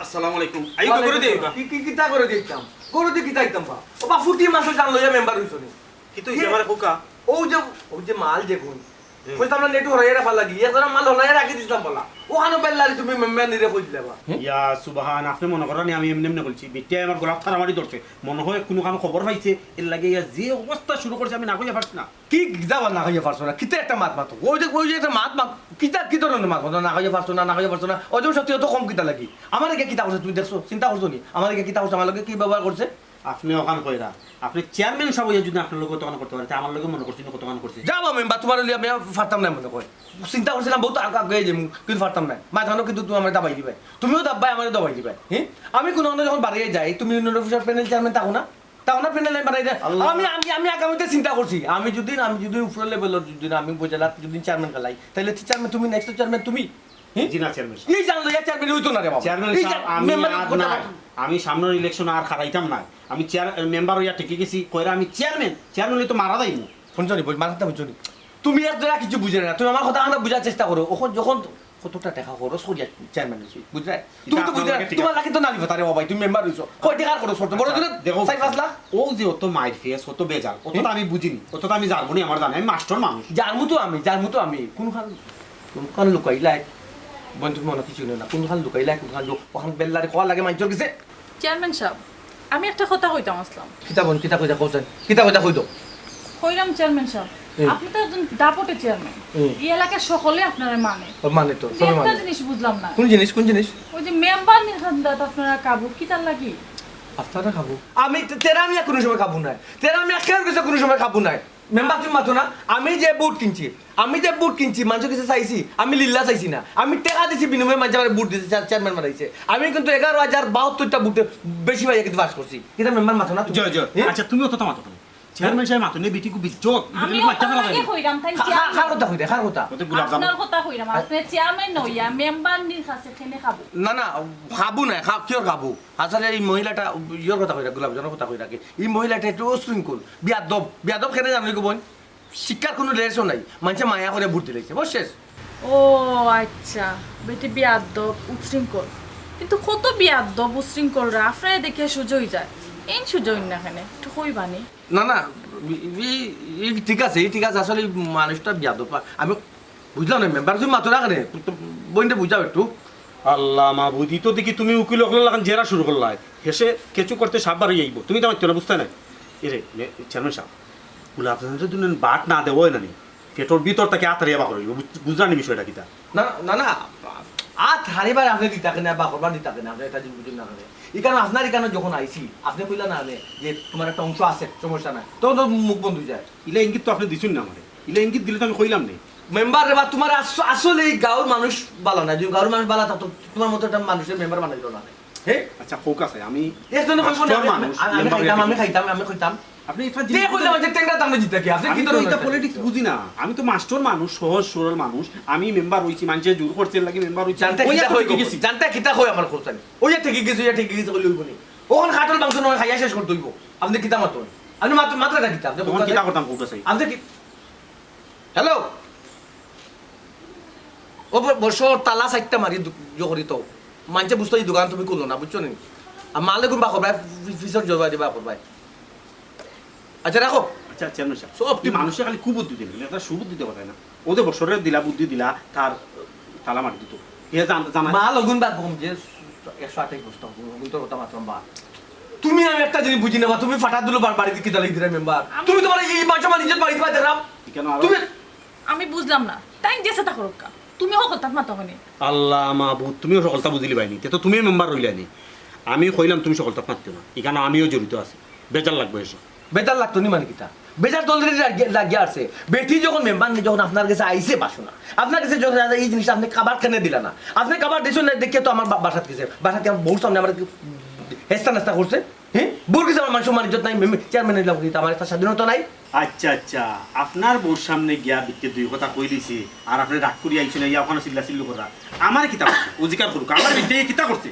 আসসালামু আলাইকুম। আই তো ঘরে দিয়ে আইবা। কি, কি, কিতা ঘরে দিয়ে আইতাম? ঘরে দিয়ে কিতা আইতাম বা? ও বা ফুটি মাসে জানলো ইয়া মেম্বার হইছো নি। কি তো হইছে আমারে কোকা? ও যে, ও যে মাল যে গুণ। হুম। কইতাম না নেটু হরাইয়া রাখা লাগি। এক জোড়া মাল হরাইয়া রাখি দিছিলাম বলা। ওখানে বেল্লারি তুমি মেম্বার নিরে কই দিলে বা? ইয়া সুবহান, আপনি মনে করেন আমি এমনি এমনি বলছি। বিটিয়া আমার গোলাপ থারা মারি ধরছে। মনে হয় কোনো কাম খবর পাইছে। এর লাগে ইয়া যে অবস্থা শুরু করছে আমি না কইয়া পারছি না। কি যাবা না কইয়া পারছো না? কিতা একটা মাত মাতো। ওই যে, ওই যে একটা মাত মাত, কিতা, কি ধরনের মাত মাতো? না কইয়া পারছো না, না কইয়া পারছো না। ওই যে সত্যি অত কম কিতা লাগি? আমার একে কিতা করছে তুমি দেখছো? চিন্তা করছো নি? আমার একে কিতা করছে? আমার লগে কি ব্যবহার করছে? আপনি ওখান কইরা, আপনি চেয়ারম্যান সাহেব হইয়া যদি আপনার লগে কতক্ষণ করতে পারে, তে আমার লগে মনে করছি না কতক্ষণ করছে। যাবা মেম্বার, তোমার লইয়া আমি আর পারতাম না মনে কয়। চিন্তা করছিলাম বহুত আগ-, আগে যাইমু, কিন্তু পারতাম না। মাঝখানো কিন্তু তুমি আমার দাবাই দিবাই। তুমিও দাবাই, আমারও দাবাই দিবাই। হ্যাঁ? আমি কোনো কারণে যখন বাড়িয়ে যাই, তুমি ইউনিয়ন অফিসার প্যানেল চেয়ারম্যান থাকো না? থাকো না প্যানেল আমি বাড়িয়ে যাই। আল্লাহ। আমি, আমি, আমি আগামীতে চিন্তা করছি। আমি যদি, আমি যদি উপরের লেভেলর যদি আমি উপজেলার যদি চেয়ারম্যান খেলাই, তাহলে চেয়ারম্যান তুমি, নেক্সট চেয়ারম্যান তুমি। হ্যাঁ? জি না, চেয়ারম্যান সাহেব। এই জানলো, ইয়া চেয়ারম্যান হইতো না রে বাবা। চেয়ারম্যান এই সাহেব, চা-, আমি মেম্বার আর হইতো না। নাই। আমি সামনের ইলেকশন আর খারাইতাম না। আমি চেয়ার-, মেম্বার হইয়া টিকে গেছি, কইরা আমি চেয়ারম্যান। চেয়ারম্যান হইলে তো মারা যাইমু। শুনছো নি, বল, মাথাটা বুঝছো নি? তুমি এক জায়গা কিছু বুঝে না। তুমি আমার কথা আমরা বুঝার চেষ্টা করো। ওখান যখন কতটা টাকা খরচ করিয়া চেয়ারম্যান হইছি, বুঝলে? তুমি তো বুঝলে, তোমার লাগে তো না নিব তারে বাবা, তুমি মেম্বার হইছো। কয় টাকার খরচ করছো? বড় জোরে দেখো, চার পাঁচ লাখ। ও যে অত মাইর ফেস, অত বেজাল, অত তো আমি বুঝিনি, অত তো আমি জানবো নি, আমার জানে, আমি মাস্টার মানুষ। জানবো তো আমি, জানবো তো আমি। কোনখান, কোনখান লুকাইলাই? বন্ধু মনে কিছু নেই না, কোনখান লুকাইলাই, কোনখান লুক-, ওখান বেল্লারে কওয়া লাগে মাইজর গেছে। চেয়ারম্যান সাহেব, আমি একটা কথা কইতাম আসলাম। কিতা বন, কিতা কইতা কওছেন? কিতা কইতা কই দাও। কইলাম চেয়ারম্যান সাহেব, হুম। আপনি তো একজন দাপটে চেয়ারম্যান। হুম। এই এলাকার সকলে আপনারে মানে। ও, মানে তো, কিন্তু সবাই একটা মানে। জিনিস বুঝলাম না। কোন জিনিস, কোন জিনিস? ওই যে মেম্বার নির্বাচন দাঁত আপনারা কাবু, কিতার লাগি? আপনারা কাবু? আমি তে-, তেরা আমি আর কোনো সময় কাবু নাই। তেরা আমি একের কাছে কোনো সময় কাবু নাই। মেম্বার তুমি মাতো না, আমি যে ভোট কিনছি, আমি যে ভোট কিনছি, মানুষের কাছে চাইছি, আমি লিল্লা চাইছি না। আমি টাকা দিছি বিনিময়ে মানুষ আমার ভোট দিছে, চেয়ার-, চেয়ারম্যান বানাইছে। আমি কিন্তু এগারো হাজার বাহাত্তরটা ভোটে বেশি পাইয়া কিন্তু পাস করছি। কিতা মেম্বার মাতো না তুমি? জয়, জয়। হ্যাঁ? আচ্ছা, তুমি অত তো মাতো কেন? চেয়ারম্যান সাহেব মাতো নেই, বেটি খুব ইজ্জত। আমি ইজ্জত অত মারতে লাগে পারবে। কইরাম, তাই খা-, খা-, চেয়ারম্যান। খার কথা কইরা, খার কথা। ওতে গোলাপ জামুন। আপনার কথা কইরাম, আপনি চেয়ারম্যান নইয়া মেম্বার নির কাছে কেনে খাবো? না, না, খাবো না, খা-, কিওর খাবো? আসলে এই মহিলাটা, ইয়র কথা কইরা, গোলাপ জামুনর কথা কইরা কি? এই মহিলাটা একটু অশৃঙ্খল, বিয়াদব, বিয়াদব কেনে জানো গো বোন? শিক্ষার কোনো লেসও নাই, মানুষে মায়া করে ভোট দিলাইছে, বুঝছিস? ও আচ্ছা, বেটি বিয়াদ্দব উচ্ছৃঙ্খল। কিন্তু কত বিয়াদ্দব উচ্ছৃঙ্খলরা আপনারে দেখিয়া সুজা অইযায়, এইন সুজা অইন না কেনে? একটু কইবানি? না, না, ই, ই, ই ঠিক আছে, ই ঠিক আছে। আসলে ই মানুষটা বিয়াদ্দব। আমি বুঝলাম না, মেম্বার, তুমি মাতো না কেনে? তো বইনরে বুঝাও একটু। আল্লাহ মাবুদ, ই তো দেখি তুমি উকিল অকলর লাখান জেরা শুরু করলায়। হেষে কেচু করতে সাপ বার অইয়া আইবো। তুমি তো মাতো না, বুঝতায় নায়। এরে, মে-, চেয়ারম্যান সাব, গোলাপ জামুনরে দুইন বাট না দেওয়া অয় না নি? পেটর ভিতর থাকি আতারিয়া বার করি অইবো, বুঝ-, বুঝলা নি বিষয়টা কিতা? না, না, না, আত হারিবার আপনে দিতা কেনে, বার করবার দিতা কেনে, আপনে এটা বুঝুন না কেনে। ইখানো আপনার ইখানো যখন আইছি, আপনে কইলা না কেনে যে তুমার একটা অংশ আছে, সমস্যা নাই, তখন তো মুখ বন্ধ অইযায়। ইলা ইঙ্গিত তো আপনে দিছইন না আমারে, ইলা ইঙ্গিত দিলে তো আমি কইলাম নি। মেম্বার রে বা, তুমার আস-, আসলে ই গাঁওর মানুষ বালা না, যদি গাঁওর মানুষ বালা থাকতো, তুমার মতো একটা মানুষরে মেম্বার বানাইলো না। হে? আচ্ছা, কউক্কা চাই, আমি একজনে কইবো না, মাস্টর আমি, মানুষ, আমি, আমি মেম্বার খাইতাম, আমি অইয়া খাইতাম, আমি খাইতাম। আপনে ইটা তে জিনিস কইলাম যে টেংরা দামে জিতা কি? আপনে কি আমি তো ধরনের ইটা টেংরা? পলিটিক্স বুঝি না। আমি তো মাস্টর মানুষ, সহজ সরল মানুষ। আমি মেম্বার অইছি, মানষে জোর করছে, এর লাগি মেম্বার অইছি। জানতে ওই কিতা এত কই টিকে গো? গেছি। জানতে কিতা কই আমার খোঁজ আমি? ওই যে ঠেকি গেছে, ওই ঠেকি গেছে কইলে অইবো নি? ওখান কাটল মাংস নয় খাইয়া শেষ করতে অইবো। আপনে কিতা মাতইন? আপনে মাত-, মাতরা কিতা? আপনে তখন কোথায় কিতা করতাম, কোথায়? আপনে কি হ্যালো? ও ব-, বসো, তালা চাইরটা মারি দু-, ইয়ে করি তো। মানষে বুঝতো ই দোকান তুমি খুলো না, বুঝছো নি? আর মালে গুন বাকর ভাই, ফি-, ফিসর জোর বাড়ি বাকর ভাই। আচ্ছা, রাখো। আচ্ছা, চেয়ারম্যান সাব, সব তুমি মানুষে খালি কুবুদ্ধি দিলে, একটা সুবুদ্ধি দিতে পারে না। ও যে বসরে দিলা, বুদ্ধি দিলা, তার তালা মারি দিত। হে জান-, জানা মাল অগুন বা কম যে একশো আঠাশ বস্তা অগুন, অগুন তোর কথা মাতলাম বা। তুমি আমি একটা জিনিস বুঝি না বা, তুমি ফাটা দিলো বার-, বাড়িত কিতা লাগি দিরা মেম্বার? আমি তুমি তুমার এই মান সম্মান ইজ্জত বাড়িত পাইতে না। কেন আরো তুমি আমি বুঝলাম না। তাইন যেতা করউক্কা। তুমি হকলতাত মাতো কেনে? আল্লাহ মাবুদ, তুমিও হকলতা বুঝিলিবায় নি। তে তো তুমি মেম্বার রইলায় নি। আমি কইলাম তুমি হকলতাত মাতিও না। ইখানো আমিও জড়িত আছি। বেজার লাগবো এসব। বেজার লাগতো নি মানে কিতা? বেজার তো already লাগি-, লাগিয়া আছে। বেটি যখন মেম্বার নি, যখন আপনার গেছে আইছে বাসনা, আপনার গেছে যখন আইছে, এই জিনিসটা আপনে কাবার কেনে দিলা না? আপনে কাবার দিছইন না, দেখিয়া তো আমার বা-, বাসাত গেছে। বাসাত আমার বউর সামনে আমার হেস্তা নেস্তা করছে। হ্যাঁ? বউর গেছে আমার মান সম্মান ইজ্জত নাই, মেম-, চেয়ারম্যান অইলাম কিতা, আমার একটা স্বাধীনতা নাই? আচ্ছা, আচ্ছা, আপনার বউর সামনে গিয়া বেটিয়ে দুই কথা কই দিছি, আর আপনে রাগ করি আইছইন, ইয়া ওখানো চিল্লা চিল্লি করা। আমারে কিতা করছে? অস্বীকার করউক, আমার বেটিয়ে কিতা করছে?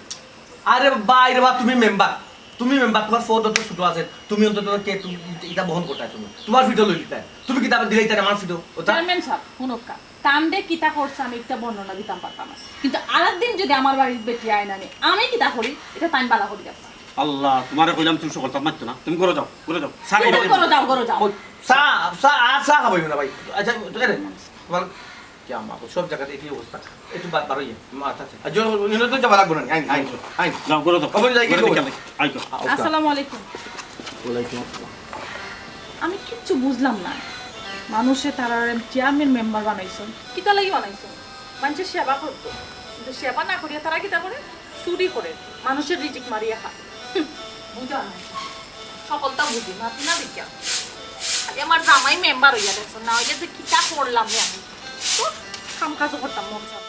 আরে ভাই রে বা, তুমি মেম্বার, তুমি মেম্বার, তুমার পদ অত ছোট আছে, তুমি অন্তত কে তুমি ইটা বহন করতায় তুমি, তুমার ফিটো লই দিতায়, তুমি কিতা আবার দিলাইতায় আমার ফিটো? ওটা চেয়ারম্যান সাব, হুনউক্কা, তানরে কিতা করছে আমি ইটা বর্ণনা দিতাম পারতাম না, কিন্তু আরেক দিন যদি আমার বাড়িত বেটি আয় না নি, আমি কিতা করি ইটা তাইন বালা করি দেখবা। আল্লাহ, তুমারে কইলাম তুমি হকলতাত মাতিও না। তুমি ঘরো যাও, ঘরো যাও। চা খাইয়া ঘরো যাও। ঘরো যাও, ঘরো যাও। ওই চা, চা, আর চা খাবাইও না ভাই। আচ্ছা, ঠিক আছে। তুমার কি আমার সব জাগাত একই অবস্থা। একটু বা-, বারো ইয়ে, মা, আচ্ছা, আচ্ছা। আর জোর, ইনো তো যাওয়া লাগবো না। আইন, আইন, আইন। যাও, ঘরো যাও। ও বোন, যাই কি ঘরো খবর? যাও। আইন তো। আ, ওকে। আসসালামু আলাইকুম। ওয়ালাইকুম আসসালাম। আমি কিচ্ছু বুঝলাম না। মানুষে তারারে চেয়ারম্যান মেম্বার বানাইছইন। কিতা লাগি বানাইছইন? মানষর সেবা করতো, কিন্তু সেবা না করিয়া তারা কিতা করে? চুরি করে, মানষর রিজিক মারিয়া খায়। হুম, বুঝা না, হকলতা বুঝি, মাতি না দেখিয়া। খালি আমার জামাই মেম্বার অইয়া দেখছো, না অইলে যে কিতা করলাম রে আমি। তো কাম কাজও করতাম মন চায়।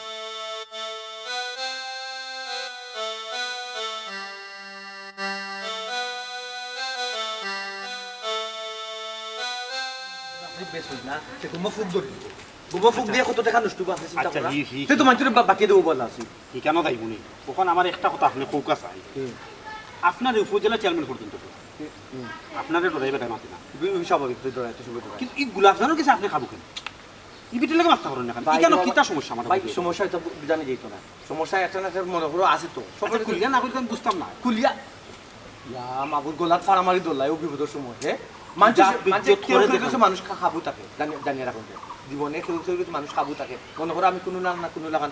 বেশ অইল না, সে তোমার ফুক ধরে দিল। গোবর ফুক দিয়া কত টেকা নষ্ট অইবো, আপনে চিন্তা করা। ই, ই, তে তো মানষরে বা-, বাকি দেবো বলা আছে। ইখানো যাইবো নি। অখন আমার একটা কথা আপনে কউক্কা চাই। হুম। আপনারে উপজেলা চেয়ারম্যান পর্যন্ত কই। হুম, হুম। আপনারে ডরাই বেটায় মাতে না। বি-, বি-, স্বাভাবিক, তুই ডরাই, তুই সবাই ডরাই। কিন্তু ই গোলাপ জামুনর গেছে আপনে খাবো কেনে? ই বেটির লগে মাততা পারইন না কেনে? ভাই, ইখানো বাবা, কিতা সমস্যা আমার ভাই, বুঝে? সমস্যা ইতা জানি যাইতো না। সমস্যা একটা না একটা মনে করো আছে তো। আচ্ছা, খুলিয়া না কইলে তো আমি বুঝতাম না। খুলিয়া ইয়া, মাবুদ গলাত ফাড়া মারি দলাই, ও বিপদর সময়, হে? মানষে, যা মানষে বিদ্যুৎ কেউ করে কেউ দেখেন। কিছু মানুষ খা-, খাবু থাকে, জানি-, জানিয়া রাখুন যে। জীবনে কেউ কেউ কিছু মানুষ খাবু থাকে। মনে করো আমি কুনু না, না কুনু লাখান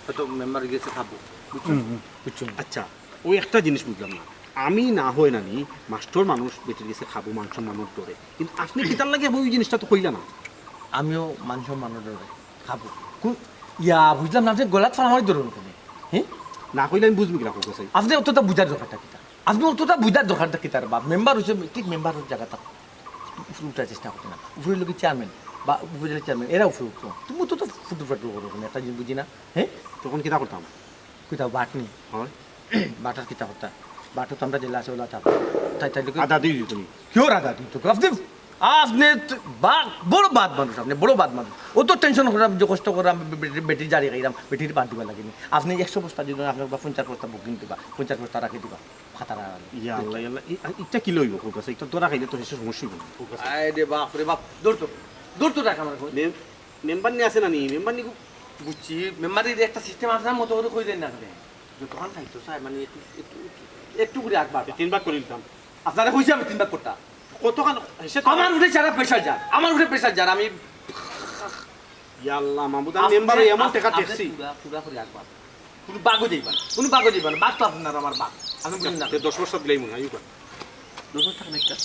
হয়তো মেম্বার গেছে খাবো। বুঝছো? হুম, হুম, বুঝছো। আচ্ছা, ওই একটা জিনিস বুঝলাম না। আমি না হয় নানি মাস্টর মানুষ বেটির গেছে খাবো, মান সম্মানর ডরে। কিন্তু আপনে কিতার লাগি ওই জিনিসটা তো কইলা না। আমিও মান সম্মানর ডরে খাবো। কু-, ইয়া, বুঝলাম না, আপনে গলাত ফাড়া মারি ধরুন কেনে? হে? না কইলে আমি বুঝবো কিলা, কউক্কা চাই? আপনে অতটা বুঝার দরকারটা কিতা? আপনে অতটা বুঝার দরকারটা কিতা রে বাপ? মেম্বার অইছে, ঠিক মেম্বারর জাগাটা উপরে উঠার চেষ্টা করতে না। উপরে লোকে চেয়ারম্যান বা উপজেলা চেয়ারম্যান, এরা উপরে উঠতো। তুমি তো, তো ফুটু ফাটু করো কেনে, একটা জিনিস বুঝি না। হে? তখন কিতা করতাম? কিতা বাট নি? হয়। বাটার কিতা করতা? বাটও তো আমরা জেলা আছে, ওলা থাকবো। তাই, তাই লোকে আদা দিই তুমি। কিওর আদা দিত? আপনে, আপনে তো বা-, বড় বাদ মানুষ, আপনে বড় বাদ মানুষ। অত টেনশন করাম, যে কষ্ট করাম, বে-, বে-, বেটির জারি খাইরাম, বেটির বাদ দিবা লাগে নি। আপনে একশো বস্তা যদি আপনার বা পঞ্চাশ বস্তা বুকিং দিবা, পঞ্চাশ বস্তা রাখি দিবা, খাতার আড়ালে। ইয়া আল্লাহ, ইয়া আল্লাহ, ই-, ইটা কিলা অইবো, কউক্কা চাই? ইটা ধরা খাইলে তো শেষে সমস্যা অইবো, কউক্কা চাই। আয় রে বাপ রে বাপ, দৌড় তো, দৌড় তো রাখ আমার কই। মেম-, মেম্বার নি আছে না নি? মেম্বার নি কু-, বুঝছি, মেম্বারের একটা সিস্টেম আছে, মতো করে কই দেন না কেনে? যতখান খাইতো চায়, মানে, একটু, একটু, একটু, একটু করে একবার। তিন ভাগ করে দিতাম। আপনারে কইছি আমি তিন ভাগ করতা। কতখান হিসেব আমার উপরে সারা প্রেশার যার, আমার উপরে প্রেশার যার, আমি ইয়া আল্লাহ, মাহমুদ, আমি মেম্বারে এমন টেকা টেকছি। পুরা, পুরা করে একবার। কোনো বাগও যাইবা না, কোনো বাগও যাইবা না, বাঘ তো আপনার আমার বাঘ। আমি বুঝি না। দশ বস্তা দিলাই মনে হয়, ইউকা। দশ বস্তা খানিকটা।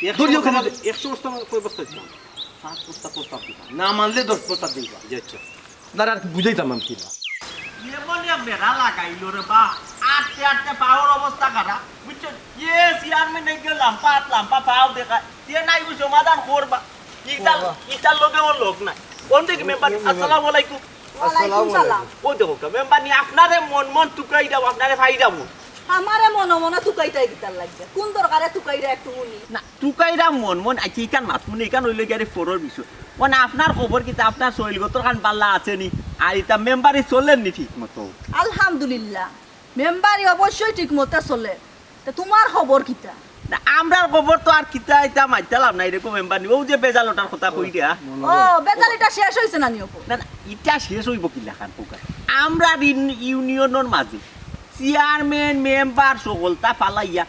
একশো দড়ি ওখানে বস্তা, একশো বস্তা, কয় বস্তা দিতাম? পাঁচ বস্তা প্রস্তাব দিবা, না মানলে দশ বস্তা দিবা। জি, আচ্ছা। আপনারা আর কি বুঝাইতাম আমি কিবা। এমন এক বেড়া লাগাইল রে বা, আটতে আটতে পাওর অবস্থা খারাপ, বুঝছো? এ চেয়ারম্যান এগিয়ে লাম্পা আত লাম্পা পাও দেখা, এ নাই ওই সমাধান করবা। ইটার, ইটার লগে ওর লোক নাই। কোন দিকে মেম্বার? আসসালামু আলাইকুম। ওয়ালাইকুম সালাম। ও দেখো কা, মেম্বার নি আপনারে মন মন তুকাই দাও, আপনারে ফাই দাও। আমারে মনে মনে তুকাইতাই দিতার লাগছে। কোন দরকারে তুকাইরা একটু শুনি? না, তুকাইরা মন মন, আচ্ছা, ইখান মাত শুনে, ইখান হইলে গিয়ে ফোরর বিষয়। মানে আপনার খবর কিতা, আপনার শরীরগতর খান বালা আছে নি? আর ইটা মেম্বারি চলেন নি ঠিক মতো? আলহামদুলিল্লাহ, মেম্বারি অবশ্যই ঠিক মতো চলে। তে তোমার খবর কিতা? না, আমরার খবর তো আর কিতা, ইতা মাইতা লাভ নাই, এরকম মেম্বার নি। ও যে বেজাল ওটার কথা কই দিয়া। ও, বেজাল ইটা শেষ হইছে না নিয়ম? না, না, ইটা শেষ হইব কি লাখান পোকা? আমরা ইউনিয়নর মাঝে চেয়ারম্যান, মেম্বার সকলতা ফালাইয়া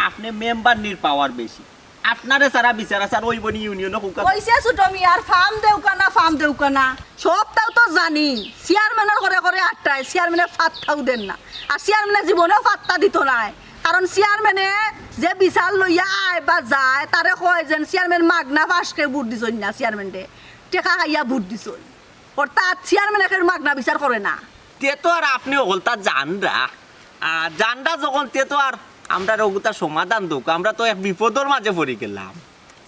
আপনি মেম্বার নির পাওয়ার বেশি। আপনারে সারা বিচার আচার ওই বনি ইউনিয়নও কউকা। কইছে ছোট মিয়ার ফার্ম দেউকা না, ফার্ম দেউকা না। সবটাও তো জানি। চেয়ারম্যানর ঘরে ঘরে আটটায়, চেয়ারম্যানে ফাত্তাও দেন না। আর চেয়ারম্যানে জীবনেও ফাত্তা দিত নায়। কারণ চেয়ারম্যানে যে বিচার লইয়া আয় বা যায়, তারে কয় যেন চেয়ারম্যান মাগনা ফাঁসকে ভোট দিছইন না, চেয়ারম্যানরে টেকা খাইয়া ভোট দিছইন। অর্থাৎ চেয়ারম্যানে কেউ মাগনা বিচার করে না। তে তো আর আপনি হকলতা জানরা। আর জানরা যখন, তে তো আর আমরারে অগুতা সমাধান দেউক, আমরা তো এক বিপদর মাঝে পড়ি গেলাম।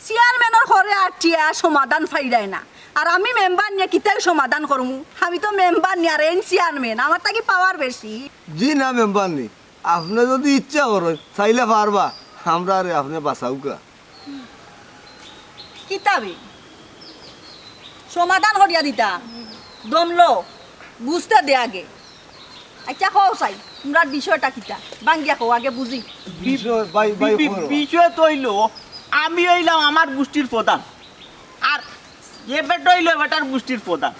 চেয়ারম্যানর ঘরে আটিয়া সমাধান ফাইরায় না, আর আমি মেম্বার নিয়া কিতাই সমাধান করমু? আমি তো মেম্বার নি, আর এইন চেয়ারম্যান, আমার থাকি পাওয়ার বেশি। জি না মেম্বার নি, আপনে যদি ইচ্ছা করইন, চাইলে পারবা, আমরারে আপনে বাঁচাউক্কা। কিতা বে? সমাধান করিয়া দিতা। দম লও, বুঝতে দে আগে। আচ্ছা, কও চাই, তুমরার বিষয়টা কিতা? ভাঙ্গিয়া কও, আগে বুঝি। বিষয়, ভাই, ভাই, বি-, বি-, কও। বিষয় তো অইলো, আমি অইলাম আমার গুষ্টির প্রধান, আর এ বেটা অইলো এ বেটার গুষ্টির প্রধান।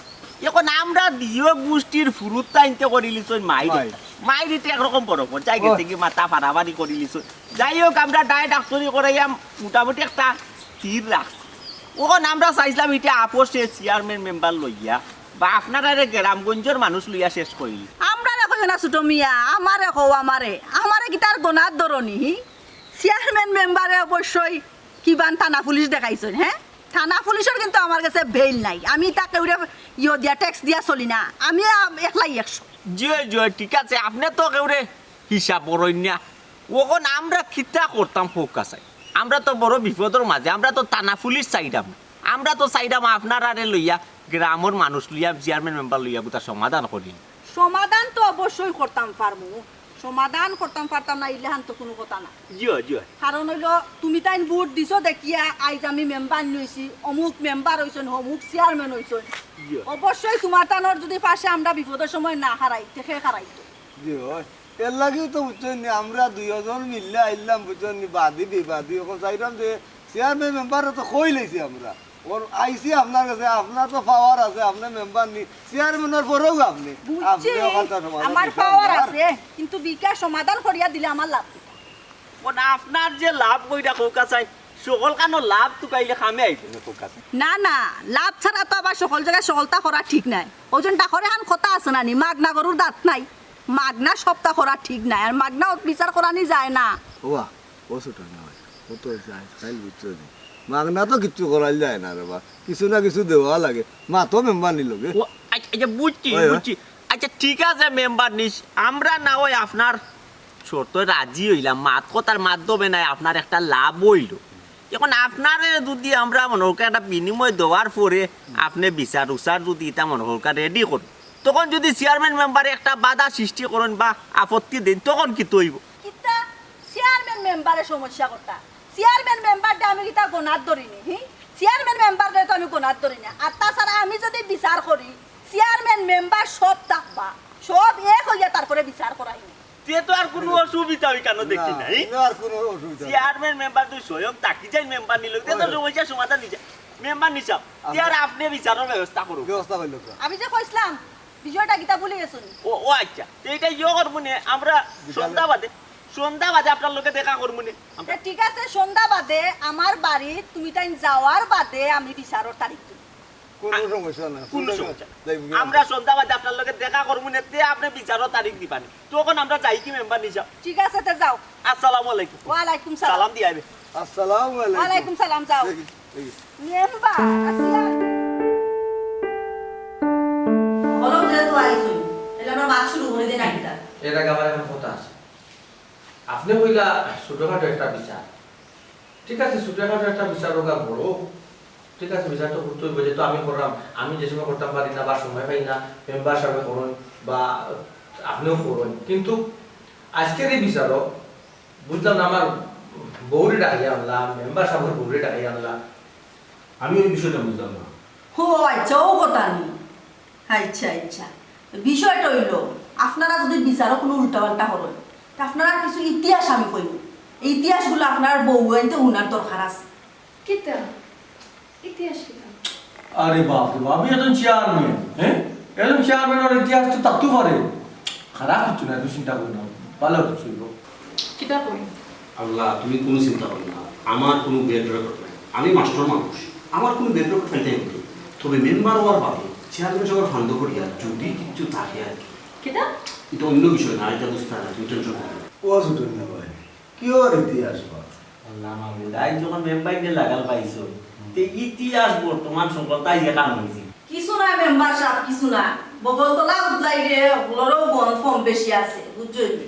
এখন আমরা দিও গুষ্টির ফুরুত তাইনতে করিলিছইন মাইরে। মাইরে। মাইরে তো একরকম বড় পর্যায়ে গেছে কি মাথা ফাড়াফাড়ি করিলিছইন। যাই হোক, আমরা ডাই ডাক্তারি করাইয়া মোটামুটি একটা স্থির রাখছি। অখন আমরা চাইছলাম ইটা আপসে চেয়ারম্যান মেম্বার লইয়া বা আপনারারে গ্রামগঞ্জর মানুষ লইয়া শেষ করি। আমরারে কইও না ছোট মিয়া, আমারে কও, আমারে। আমারে কিতার গনাত ধরনি, হি? চেয়ারম্যান মেম্বারে অবশ্যই কিবান থানা পুলিশ দেখাইছইন, হে? থানা পুলিশর কিন্তু আমার গেছে বেইল নাই। আমি ইতা কেউরে ইয়ো দিয়া, ট্যাক্স দিয়া চলি না। আমি আ-, একলাই একশো। জি অয়, জি অয়, ঠিক আছে, আপনে তো কেউরে হিসাব করইন না। অখন আমরা কিতা করতাম কউক্কা চাই? আমরা তো বড় বিপদর মাঝে, আমরা তো থানা পুলিশ চাইরাম না। আমরা তো চাইরাম আপনারারে লইয়া, গ্রামর মানুষ লইয়া, চেয়ারম্যান মেম্বার লইয়া গুতা সমাধান করি। সমাধান তো অবশ্যই করতাম পারমু, সমাধান করতাম পারতাম না, ইলাখান তো কুনু কথা না। জি অয়, জি অয়। কারণ অইলো, তুমি তাইন ভোট দিছো দেখিয়া আইজ আমি মেম্বার নি অইছি, অমুক মেম্বার অইছইন, অমুক চেয়ারম্যান অইছইন। জি অয়। অবশ্যই তুমার তানর যদি পাশে আমরা বিপদর সময় না খাড়াই, তে কে খাড়াইতো? জি অয়। এরলাগিউ তো বুঝছইন নি, আমরা দুইওজন মিল্লা আইলাম, বুঝছইন নি, বাদী বিবাদী। অখন চাইরাম যে চেয়ারম্যান মেম্বাররে তো কইলাইছি আমরা। অর আইছি আপনার গেছে, আপনার তো পাওয়ার আছে, আপনে মেম্বার নি, চেয়ারম্যানর পরেউ আপনে। বুঝছি, আপনে অখানতা সমাধান আমার করতে পাওয়ার পারবা। আছে, কিন্তু বিকাশ সমাধান করিয়া দিলে আমার লাভ কিতা? অখন আপনার যে লাভ কইরা কউক্কা চাই, সকলখানো লাভ তুকাইলে কামে আইবো নি কউক্কা চাই। না, না, লাভ ছাড়া তো আবার সকল জাগাত সকলতা করা ঠিক নায়। অউজন ডাকর এখান কথা আছে না নি, মাগনা গরুর দাঁত নাই। মাগনা সবতা করা ঠিক নায়, আর মাগনা বিচার করানি যায় না। ওবা, ও ছোট না ভাই, ও তো অইছে আইজ কাইল বুঝছো নি। মাগনা তো কিচ্ছু করাইল যায় না রে বা, কিছু না কিছু দেওয়া লাগে। মাতো মেম্বার নি লগে। ও, আচ্ছা, আচ্ছা, বুঝছি, ওই, ওই। বুঝছি। আচ্ছা, ঠিক আছে, মেম্বার নি, আমরা না অয় আপনার শর্তো রাজি অইলাম, মাত কথার মাধ্যমে নায় আপনার একটা লাভ অইলো। অখন আপনারে যদি আমরা মনে করি একটা বিনিময় দেওয়ার পরে আপনে বিচার উচার যদি ইতা মনে করি রেডি করইন, তখন যদি চেয়ারম্যান মেম্বারে একটা বাধা সৃষ্টি করইন বা আপত্তি দেইন, তখন কিতা অইবো? কিতা? চেয়ারম্যান মেম্বারে সমস্যা করতা? চেয়ারম্যান মেম্বাররে আমি কিতা গনাত ধরি নি, হি? চেয়ারম্যান মেম্বাররে তো আমি গনাত ধরি না। আর তাছাড়া আমি যদি বিচার করি, চেয়ারম্যান মেম্বার সব থাকবা, সব এক অইয়া তারপরে বিচার করাইমু। তে তো আর কুনু অসুবিধা অইখানো দেখি না, হি? তে আর কুনু অসুবিধা নাই। চেয়ারম্যান মেম্বার তো স্বয়ং থাকি যাইন মেম্বার নি লগে, তে তো সমস্যা সমাধান অইযায়। মেম্বার নি সাব, তে আর আপনে বিচারর ব্যবস্থা করুন। ব্যবস্থা কইলো তো। আমি যে কইছলাম, বিষয়টা কিতা ভুলি গেছো নি? ও ও আচ্ছা, তো এইটা ইয়ে করমু নে, আমরা সন্ধ্যা বাদে, সন্ধ্যা বাদে আপনার লগে দেখা করমু নে আমরা। তে ঠিক আছে, সন্ধ্যা বাদে আমার বাড়ি তুমি তাইন যাওয়ার বাদে আমি বিচারর তারিখ দিমু। কোনো সমস্যা না। কোনো সমস্যা নাই। আমরা সন্ধ্যা বাদে আপনার লগে দেখা করমু নে, তে আপনি বিচারর তারিখ দিবানি। তখন আমরা যাই কি মেম্বার নিশাব? ঠিক আছে, তে যাও। আসসালামু আলাইকুম। ওয়ালাইকুম সালাম। সালাম দিয়ে আইবে। আসসালামু আলাইকুম। ওয়ালাইকুম সালাম, যাও। দেখি, দেখি। মেম্বার, আসসালাম। বলো, যেহেতু আইছো, তাহলে আমরা মাত শুরু করি দিই না কিতা? এর আগে আমার একটা কথা আছে। আপনি কইলা ছোটখাটো একটা বিচার, ঠিক আছে, ছোটখাটো একটা বিচার হোক আর বড় হোক, ঠিক আছে, বিচার তো করতে হইব, যেহেতু আমি করলাম, আমি যে সময় করতাম পারি না বা সময় পাই না, মেম্বার সাহেব করুন বা আপনিও করুন, কিন্তু আজকের এই বিচারও বুঝলাম না, আমার বউরে ডাকিয়ে আনলাম, মেম্বার সাহেবের বউরে ডাকিয়ে আনলাম, আমি ওই বিষয়টা বুঝলাম না। ও আচ্ছা, ও কথা নি। আচ্ছা, আচ্ছা। বিষয়টা হইল, আপনারা যদি বিচারও কোনো উল্টাপাল্টা করেন, তা আপনারা কিছু ইতিহাস আমি কইব। এই ইতিহাসগুলো আপনার বউ আনতে হুনার দরকার আছে। কিতা? ইতিহাস কিতা? আরে বাপ রে বাপ, আমি একজন চেয়ারম্যান, হ্যাঁ? একজন চেয়ারম্যানের ইতিহাস তো থাকতেও পারে। খারাপ কিছু না, তুমি চিন্তা করো না, ভালো কিছু হইব। কিতা কই? আল্লাহ, তুমি কোনো চিন্তা করো না, আমার কোনো ব্যাড রেকর্ড নাই। আমি মাস্টার মানুষ, আমার কোনো ব্যাড রেকর্ড ফাইলতে হবে। তবে মেম্বার হওয়ার বাদে চেয়ারম্যান সবার ফান্ড করিয়া যদি কিছু থাকে আর কি। কিতা? এটা অন্য বিষয় না, এটা বুঝতে না, তুমি টেনশন করো না। ও ছোট মিয়া ভাই, কি ওর ইতিহাস বা? আল্লাহ মাহমুদ, আইজ যখন মেম্বার নিয়ে লাগাল পাইছো, তে ইতিহাস বর্তমান সংকট তাই যে কাম হয়েছে। কিছু না মেম্বার সাহেব, কিছু না। বগলতলা উদলাইলে ওগুলোরও গন্ধ কম বেশি আছে, বুঝছো নি?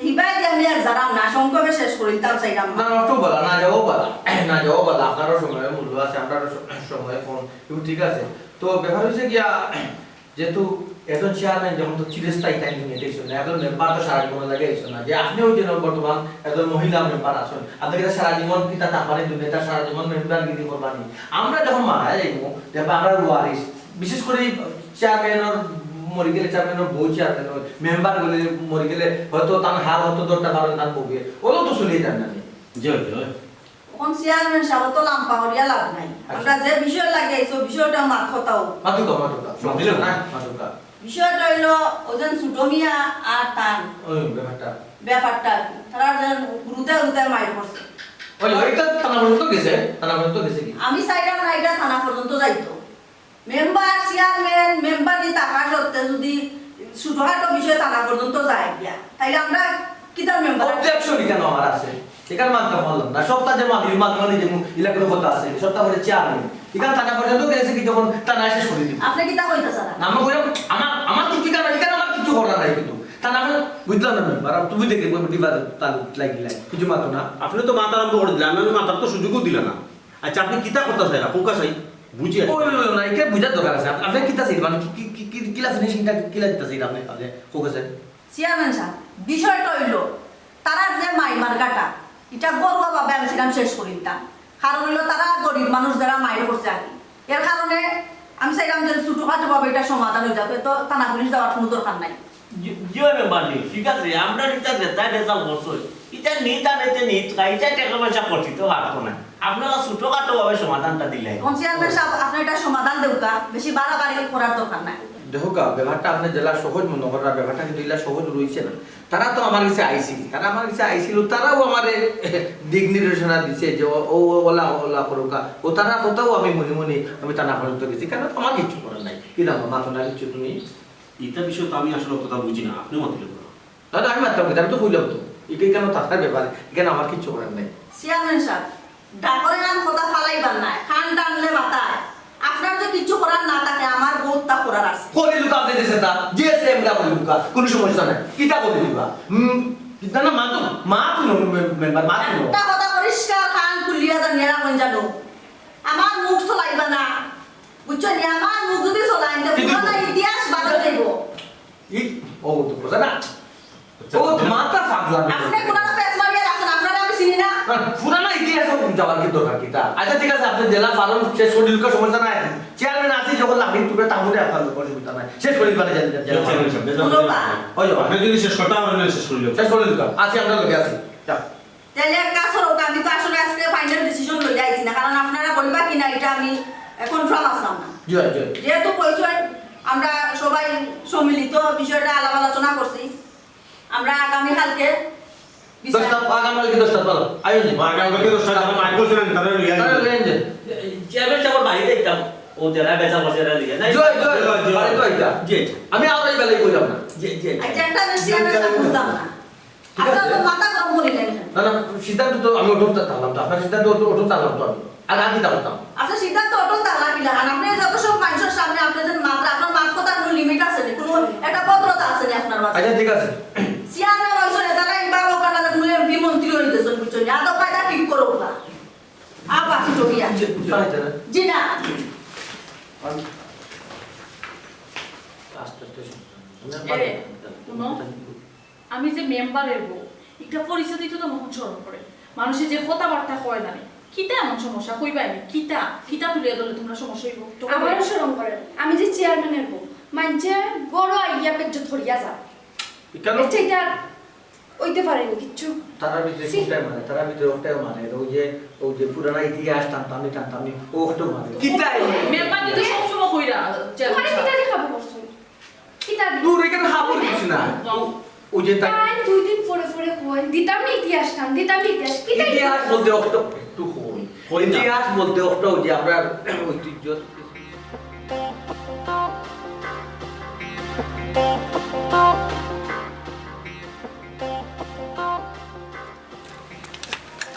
হিবাই দিয়ে আমি আর যারাম না, সংক্ষেপে শেষ করে দিতাম চাইলাম। না, না, তো বলা, না যাওয়া বলা, না যাওয়া বলা, আপনারও সময় মূল্য আছে, আমরারও স-, সময় কম, কিন্তু ঠিক আছে। তো ব্যাপার হয়েছে গিয়া, যেহেতু একজন চেয়ারম্যান যখন তো চিরস্থায়ী টাইম দুনিয়াতে আইসো না, একজন মেম্বার তো সারা জীবন লাগে আইসো না, যে আপনি ওই যে বর্তমান একজন মহিলা মেম্বার আছেন, আপনি কিতা সারা জীবন কিতা তারপরে দুনিয়াতে সারা জীবন মেম্বার গিরি করবানি? আমরা যখন মারা যাইব, দেখবা আমরা ওয়ারিস, বিশেষ করে চেয়ারম্যানর মরি গেলে, চেয়ারম্যানর বউ চেয়ারম্যান হয়, মেম্বার গেলে মরি গেলে হয়তো তার হার হয়তো দরটা বারো তার বউয়ে, ওগুলো তো চলিয়ে যান না। জি, জি। এখন চেয়ারম্যান সাহেব তো লাম্পা করিয়া লাভ নাই। আমরা যে বিষয় লাগে আইছো, বিষয়টা মাত কথাও। মাতুকা, মাতুকা, মাতিলে না। মাতুকা। বিষয়টা হইলো ওজন ছোট মিয়া আর তান ওই ব্যাপারটা। ব্যাপারটা আর কি। তারা যেন গুরুতে গুরুতে মাইর করছে। ওই, ওইটা থানা পর্যন্ত গেছে, থানা পর্যন্ত গেছে কি? আমি চাইলাম না এটা থানা পর্যন্ত যাইতো। মেম্বার, চেয়ারম্যান, মেম্বার দি থাকা সত্ত্বে যদি ছোটখাটো বিষয় থানা পর্যন্ত যায় গিয়া, তাইলে আমরা কিতার মেম্বার? অবজেকশন এখানে আমার আছে, এখানে মানতে পারলাম না। সপ্তাহ যে মানি, মানি মানি যেমন ইলেকট্রিক কথা আছে, সপ্তাহ করে চেয়ারম্যান। এখানে থানা পর্যন্ত গেছে কি, যখন থানায় শেষ করে দিব। আপনি কিতা কইতা স্যার? না, আমি কইলাম, আমার, আমার কিছু কেন, এখানে আমার কিছু করার নাই কিন্তু। থানা করে বুঝলাম না মেম্বার, আর তুমি দেখে বলবো ডিভাইস তালু লাগিলাই, কিছু মাতো না। আপনি তো মাত আরম্ভ করে দিলেন, আমি মাতার তো সুযোগও দিলেন না। আচ্ছা, আপনি কিতা কথা চাইরা, কোকা চাই, বুঝি আর কি। ওই, ওই, ওই, না, এটা বুঝার দরকার আছে। আপ-, আপনি কিতা চাইছেন? মানে কি, কি, কি, কি, কিলা ফিনিশিংটা, কিলা দিতা চাইছেন আপনি, আপনি কোকা চাই? চেয়ারম্যান সাহেব, বিষয়টা হইলো, তারা যে মাইমার কাটা, এটা গরুয়া ভাবে আমি সেখান শেষ করি দিতাম। কারণ হইলো, তারা গরিব মানুষ, যারা মাইর করছে আর কি। এর কারণে আমি চাইলাম যে ছোটখাটো ভাবে এটা সমাধান হয়ে যাবে, তো থানা পুলিশ যাওয়ার কোনো দরকার নাই। জি, জি, ওই মেম্বার নি, ঠিক আছে, আমরা এটা যেটা রেজাল্ট করছি, এটা নিত আনাইতে নিত, এটা টাকা পয়সা করতে পারতো না। আপনারা ছোটখাটো ভাবে সমাধানটা দিলাই। এখন চেয়ারম্যান সাহেব, আপনি এটা সমাধান দেউকা, বেশি বাড়াবাড়ি করার দরকার নাই। দেখো গা, ব্যাপারটা আপনি যেলা সহজ মনে করেন, ব্যাপারটা কিন্তু এলা সহজ রইছে না। তারা তো আমার কাছে আইছিল, তারা আমার কাছে আইছিল, তারাও আমারে দিক নির্দেশনা দিছে যে ও, ও, ও, ওলা, ওলা করুকা। ও তারা কোথাও আমি মনে মনে আমি থানা পর্যন্ত গেছি, কেন তো আমার কিচ্ছু করার নাই। কি দাম, মাথা না কিচ্ছু তুমি? এটা বিষয়ে তো আমি আসলে অতটা বুঝি না, আপনিও মাতিলে বলো। দাদা, আমি মারতাম কি? আমি তো কইলাম তো, এটা কেন থানার ব্যাপারে, এখানে আমার কিচ্ছু করার নাই। চেয়ারম্যান সাহেব, ডাকরে কান কথা ফালাইবার নাই, কান টানলে মাথায়। আপনার যে কিছু করার না থাকে, আমার বহুত তা করার আছে। করি লুকা আপনি দেশে তা, যে আছে আমরা করি লুকা, কোনো সমস্যা নাই। কিতা করি লুকা? হুম, কিতা না মাতো, মাতো না, মে-, মেম্বার, মাতো না। একটা কথা পরিষ্কার কান খুলিয়া জানিয়া রাখুন জানো, আমার মুখ চলাইবা না, বুঝছো নি? আমার মুখ যদি চলাইন, তে কিন্তু পুরানা ইতিহাস বাদ হয়ে যাইব। ই, ও তো বোঝা না। ও তো মাথা ফাগলা। আপনি পুরানা ফেস মারিয়া রাখছেন, আপনারা আমি চিনি না। না, পুরানা ইতিহাস যাওয়ার কি দরকার কিতা? আচ্ছা, ঠিক আছে, আপনি জেলা ফারুক শেষ করে দিলুকা, সমস্যা নাই। চেয়ারম্যান আছি যখন লাগি, তুমি তাহলে আপনার লোক অসুবিধা নাই। শেষ করে দিবা, জানি, জানি। চেয়ারম্যান সাহেব, বেজার ধন্যবাদ। করবেন না। ওই যাও, আপনি যদি শেষ করতে পারেন, শেষ করে দিও। শেষ করে দিলুকা। আছি, আমরা লোকে আছি। যা। তাহলে এক কাজ করো, আমি তো আসলে আজকে ফাইনাল ডিসিশন লইয়া আইছি না, কারণ আপনারা বলবা কি না এটা আমি কনফার্ম আসলাম না। জয়, জয়। যেহেতু কইছো, আমরা সবাই সম্মিলিত বিষয়টা আলাপ আলোচনা করছি। আমরা আগামীকালকে দশটা, আগামীকালকে দশটা, বলো। আইও নি। আগামীকালকে দশটা, যখন মাইক করছে না, তারা লইয়া তারা যাবে। লইয়া যাবে। চেয়ারম্যান সাহেবের বাড়িতে একটা ও যারা বেচা বসে এরা লিয়ে নাই। জয়, জয়, জয়, জয়। বাড়িতে একটা। জি, জি। আমি আর এই বেলায় কইলাম না। জি, জি। আচ্ছা, একটা আমি চেয়ারম্যান সাহেব বুঝলাম না। ঠিক আছে। আপনারা তো মাথা গরম করি নেন। না, না, সিদ্ধান্ত তো আমি অটুট থাকলাম তো। আপনার সিদ্ধান্ত অটুট, অটুট থাকলাম তো আমি। আর আগে থাকতাম। আচ্ছা, সিদ্ধান্ত অটুট থাকলা কিলা? আর আপনি যত সব মানুষের সামনে আপনি যে মাত্রা, আপনার মাত কথার কোনো লিমিট আছে নি? কোনো একটা ভদ্রতা আছে নি আপনার মাঝে? আচ্ছা, ঠিক আছে। চেয়ারম্যান হইছেন, তারা একবার ওখানে কোনো এমপি মন্ত্রী হয়ে গেছেন, বুঝছেন? আদব কায়দা ঠিক করো না। আবার ছোট গিয়া। জি না। আস্তে আস্তে শুনতাম। এরে, শুনো। আমি যে মেম্বারের বউ, একটা পরিচয় দিতে তো মন শরম করে। মানুষে যে কথাবার্তা কয় না রে, কিতা এমন সমস্যা কইবা আমি? কিতা, কিতা তুলিয়া ধরলে তোমরা সমস্যা হইব? আমারও শরম করে, আমি যে চেয়ারম্যানের বউ, মানছে গরু আইয়া বেজ্জত করিয়া যা। কেন? এর চাইতে আর হইতে পারেনি কিচ্ছু। তারা ভিতরে ছি। কোনটাই মানে, তারা ভিতরে ওটাই মানে, ওই যে, ওই যে পুরানা ইতিহাস টানতাম নি, টানতাম নি, ও ওটাও মানে। কিতা এই? মেম্বার তো সবসময় কইরা, চেয়ারম্যান তোমারে সাহেব। কিতা দেখাবো করছো? কিতা দি? দূর, এখানে হাবুর কিছু না। ওই যে তাই তাই দুই দিন পরে পরে কয়, "দিতাম না ইতিহাস খান, দিতাম না ইতিহাস।" কিতা ইতিহাস ইতিহাস? বলতে অত একটু কই। কই না। ইতিহাস বলতে অত ওই যে আমরা ঐতিহ্য।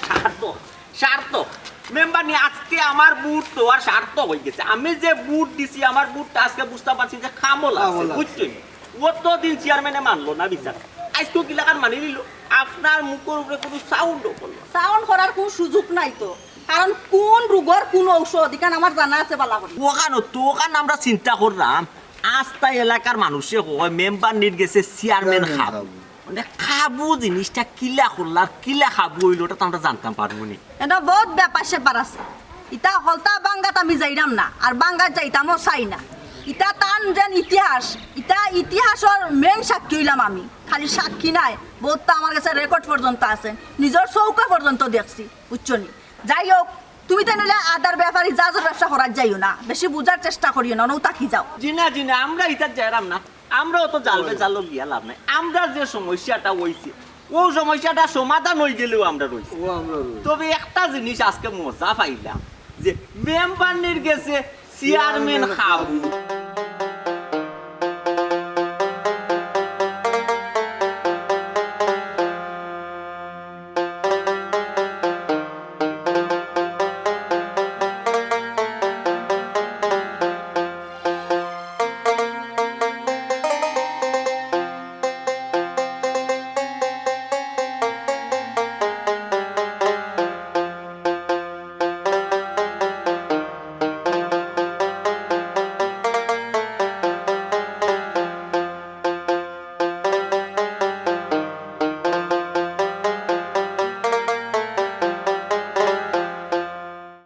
সার্থক, সার্থক। মেম্বার নি, আজকে আমার ভোট তো আর সার্থক হয়ে গেছে। আমি যে ভোট দিছি, আমার ভোটটা আজকে বুঝতে পারছি যে কামল আছে, কামল আছে। বুঝছো নি? অতদিন চেয়ারম্যানে মানলো না বিচার, আজকে কিলাখান মানি নিল। আপনার মুখের উপরে কোনো সাউন্ডও করলো না। সাউন্ড করার কোনো সুযোগ নাই তো, কারণ কোন রোগর কোন ঔষধ, এখান আমার জানা আছে বালা করি। ওখানো তো, ওখান আমরা চিন্তা করলাম, আস্তা এলাকার মানুষে কয় মেম্বার নির গেছে চেয়ারম্যান চেয়ারম্যান খাবো। খাবো। মানে খাবো জিনিসটা কিলা করলা আর কিলা খাবো হইলো, ওটা তো আমরা জানতাম পারবো নি। এটা বহুত ব্যাপার স্যাপার আছে। ইতা হকলতা বাঙ্গাত আমি যাইরাম না, আর বাঙ্গাত যাইতামও চাই না। ইতা তান যেন ইতিহাস, ইতা ইতিহাসর মেইন সাক্ষী হইলাম আমি। খালি সাক্ষী নাই, বহুত তো আমার গেছে রেকর্ড পর্যন্ত আছে, নিজর চউখে পর্যন্ত দেখছি, বুঝছো নি? যাই হোক, তুমি তো নিলে আদার ব্যাপারে জাহাজর ব্যবসা করার যাইও না, বেশি বুঝার চেষ্টা করিও না, নৌ তাকি যাও। জি না, জি না, আমরা ইতাত যাইরাম না, আমরাও তো জালবে জালো গিয়া লাভ নাই। আমরা যে সমস্যাটা হইছে, ও সমস্যাটা সমাধান হয়ে গেলেও আমরা রইছি। ও আমরা রইছি। তবে একটা জিনিস আজকে মজা পাইলাম যে মেম্বার নির গেছে চেয়ারম্যান খাবো।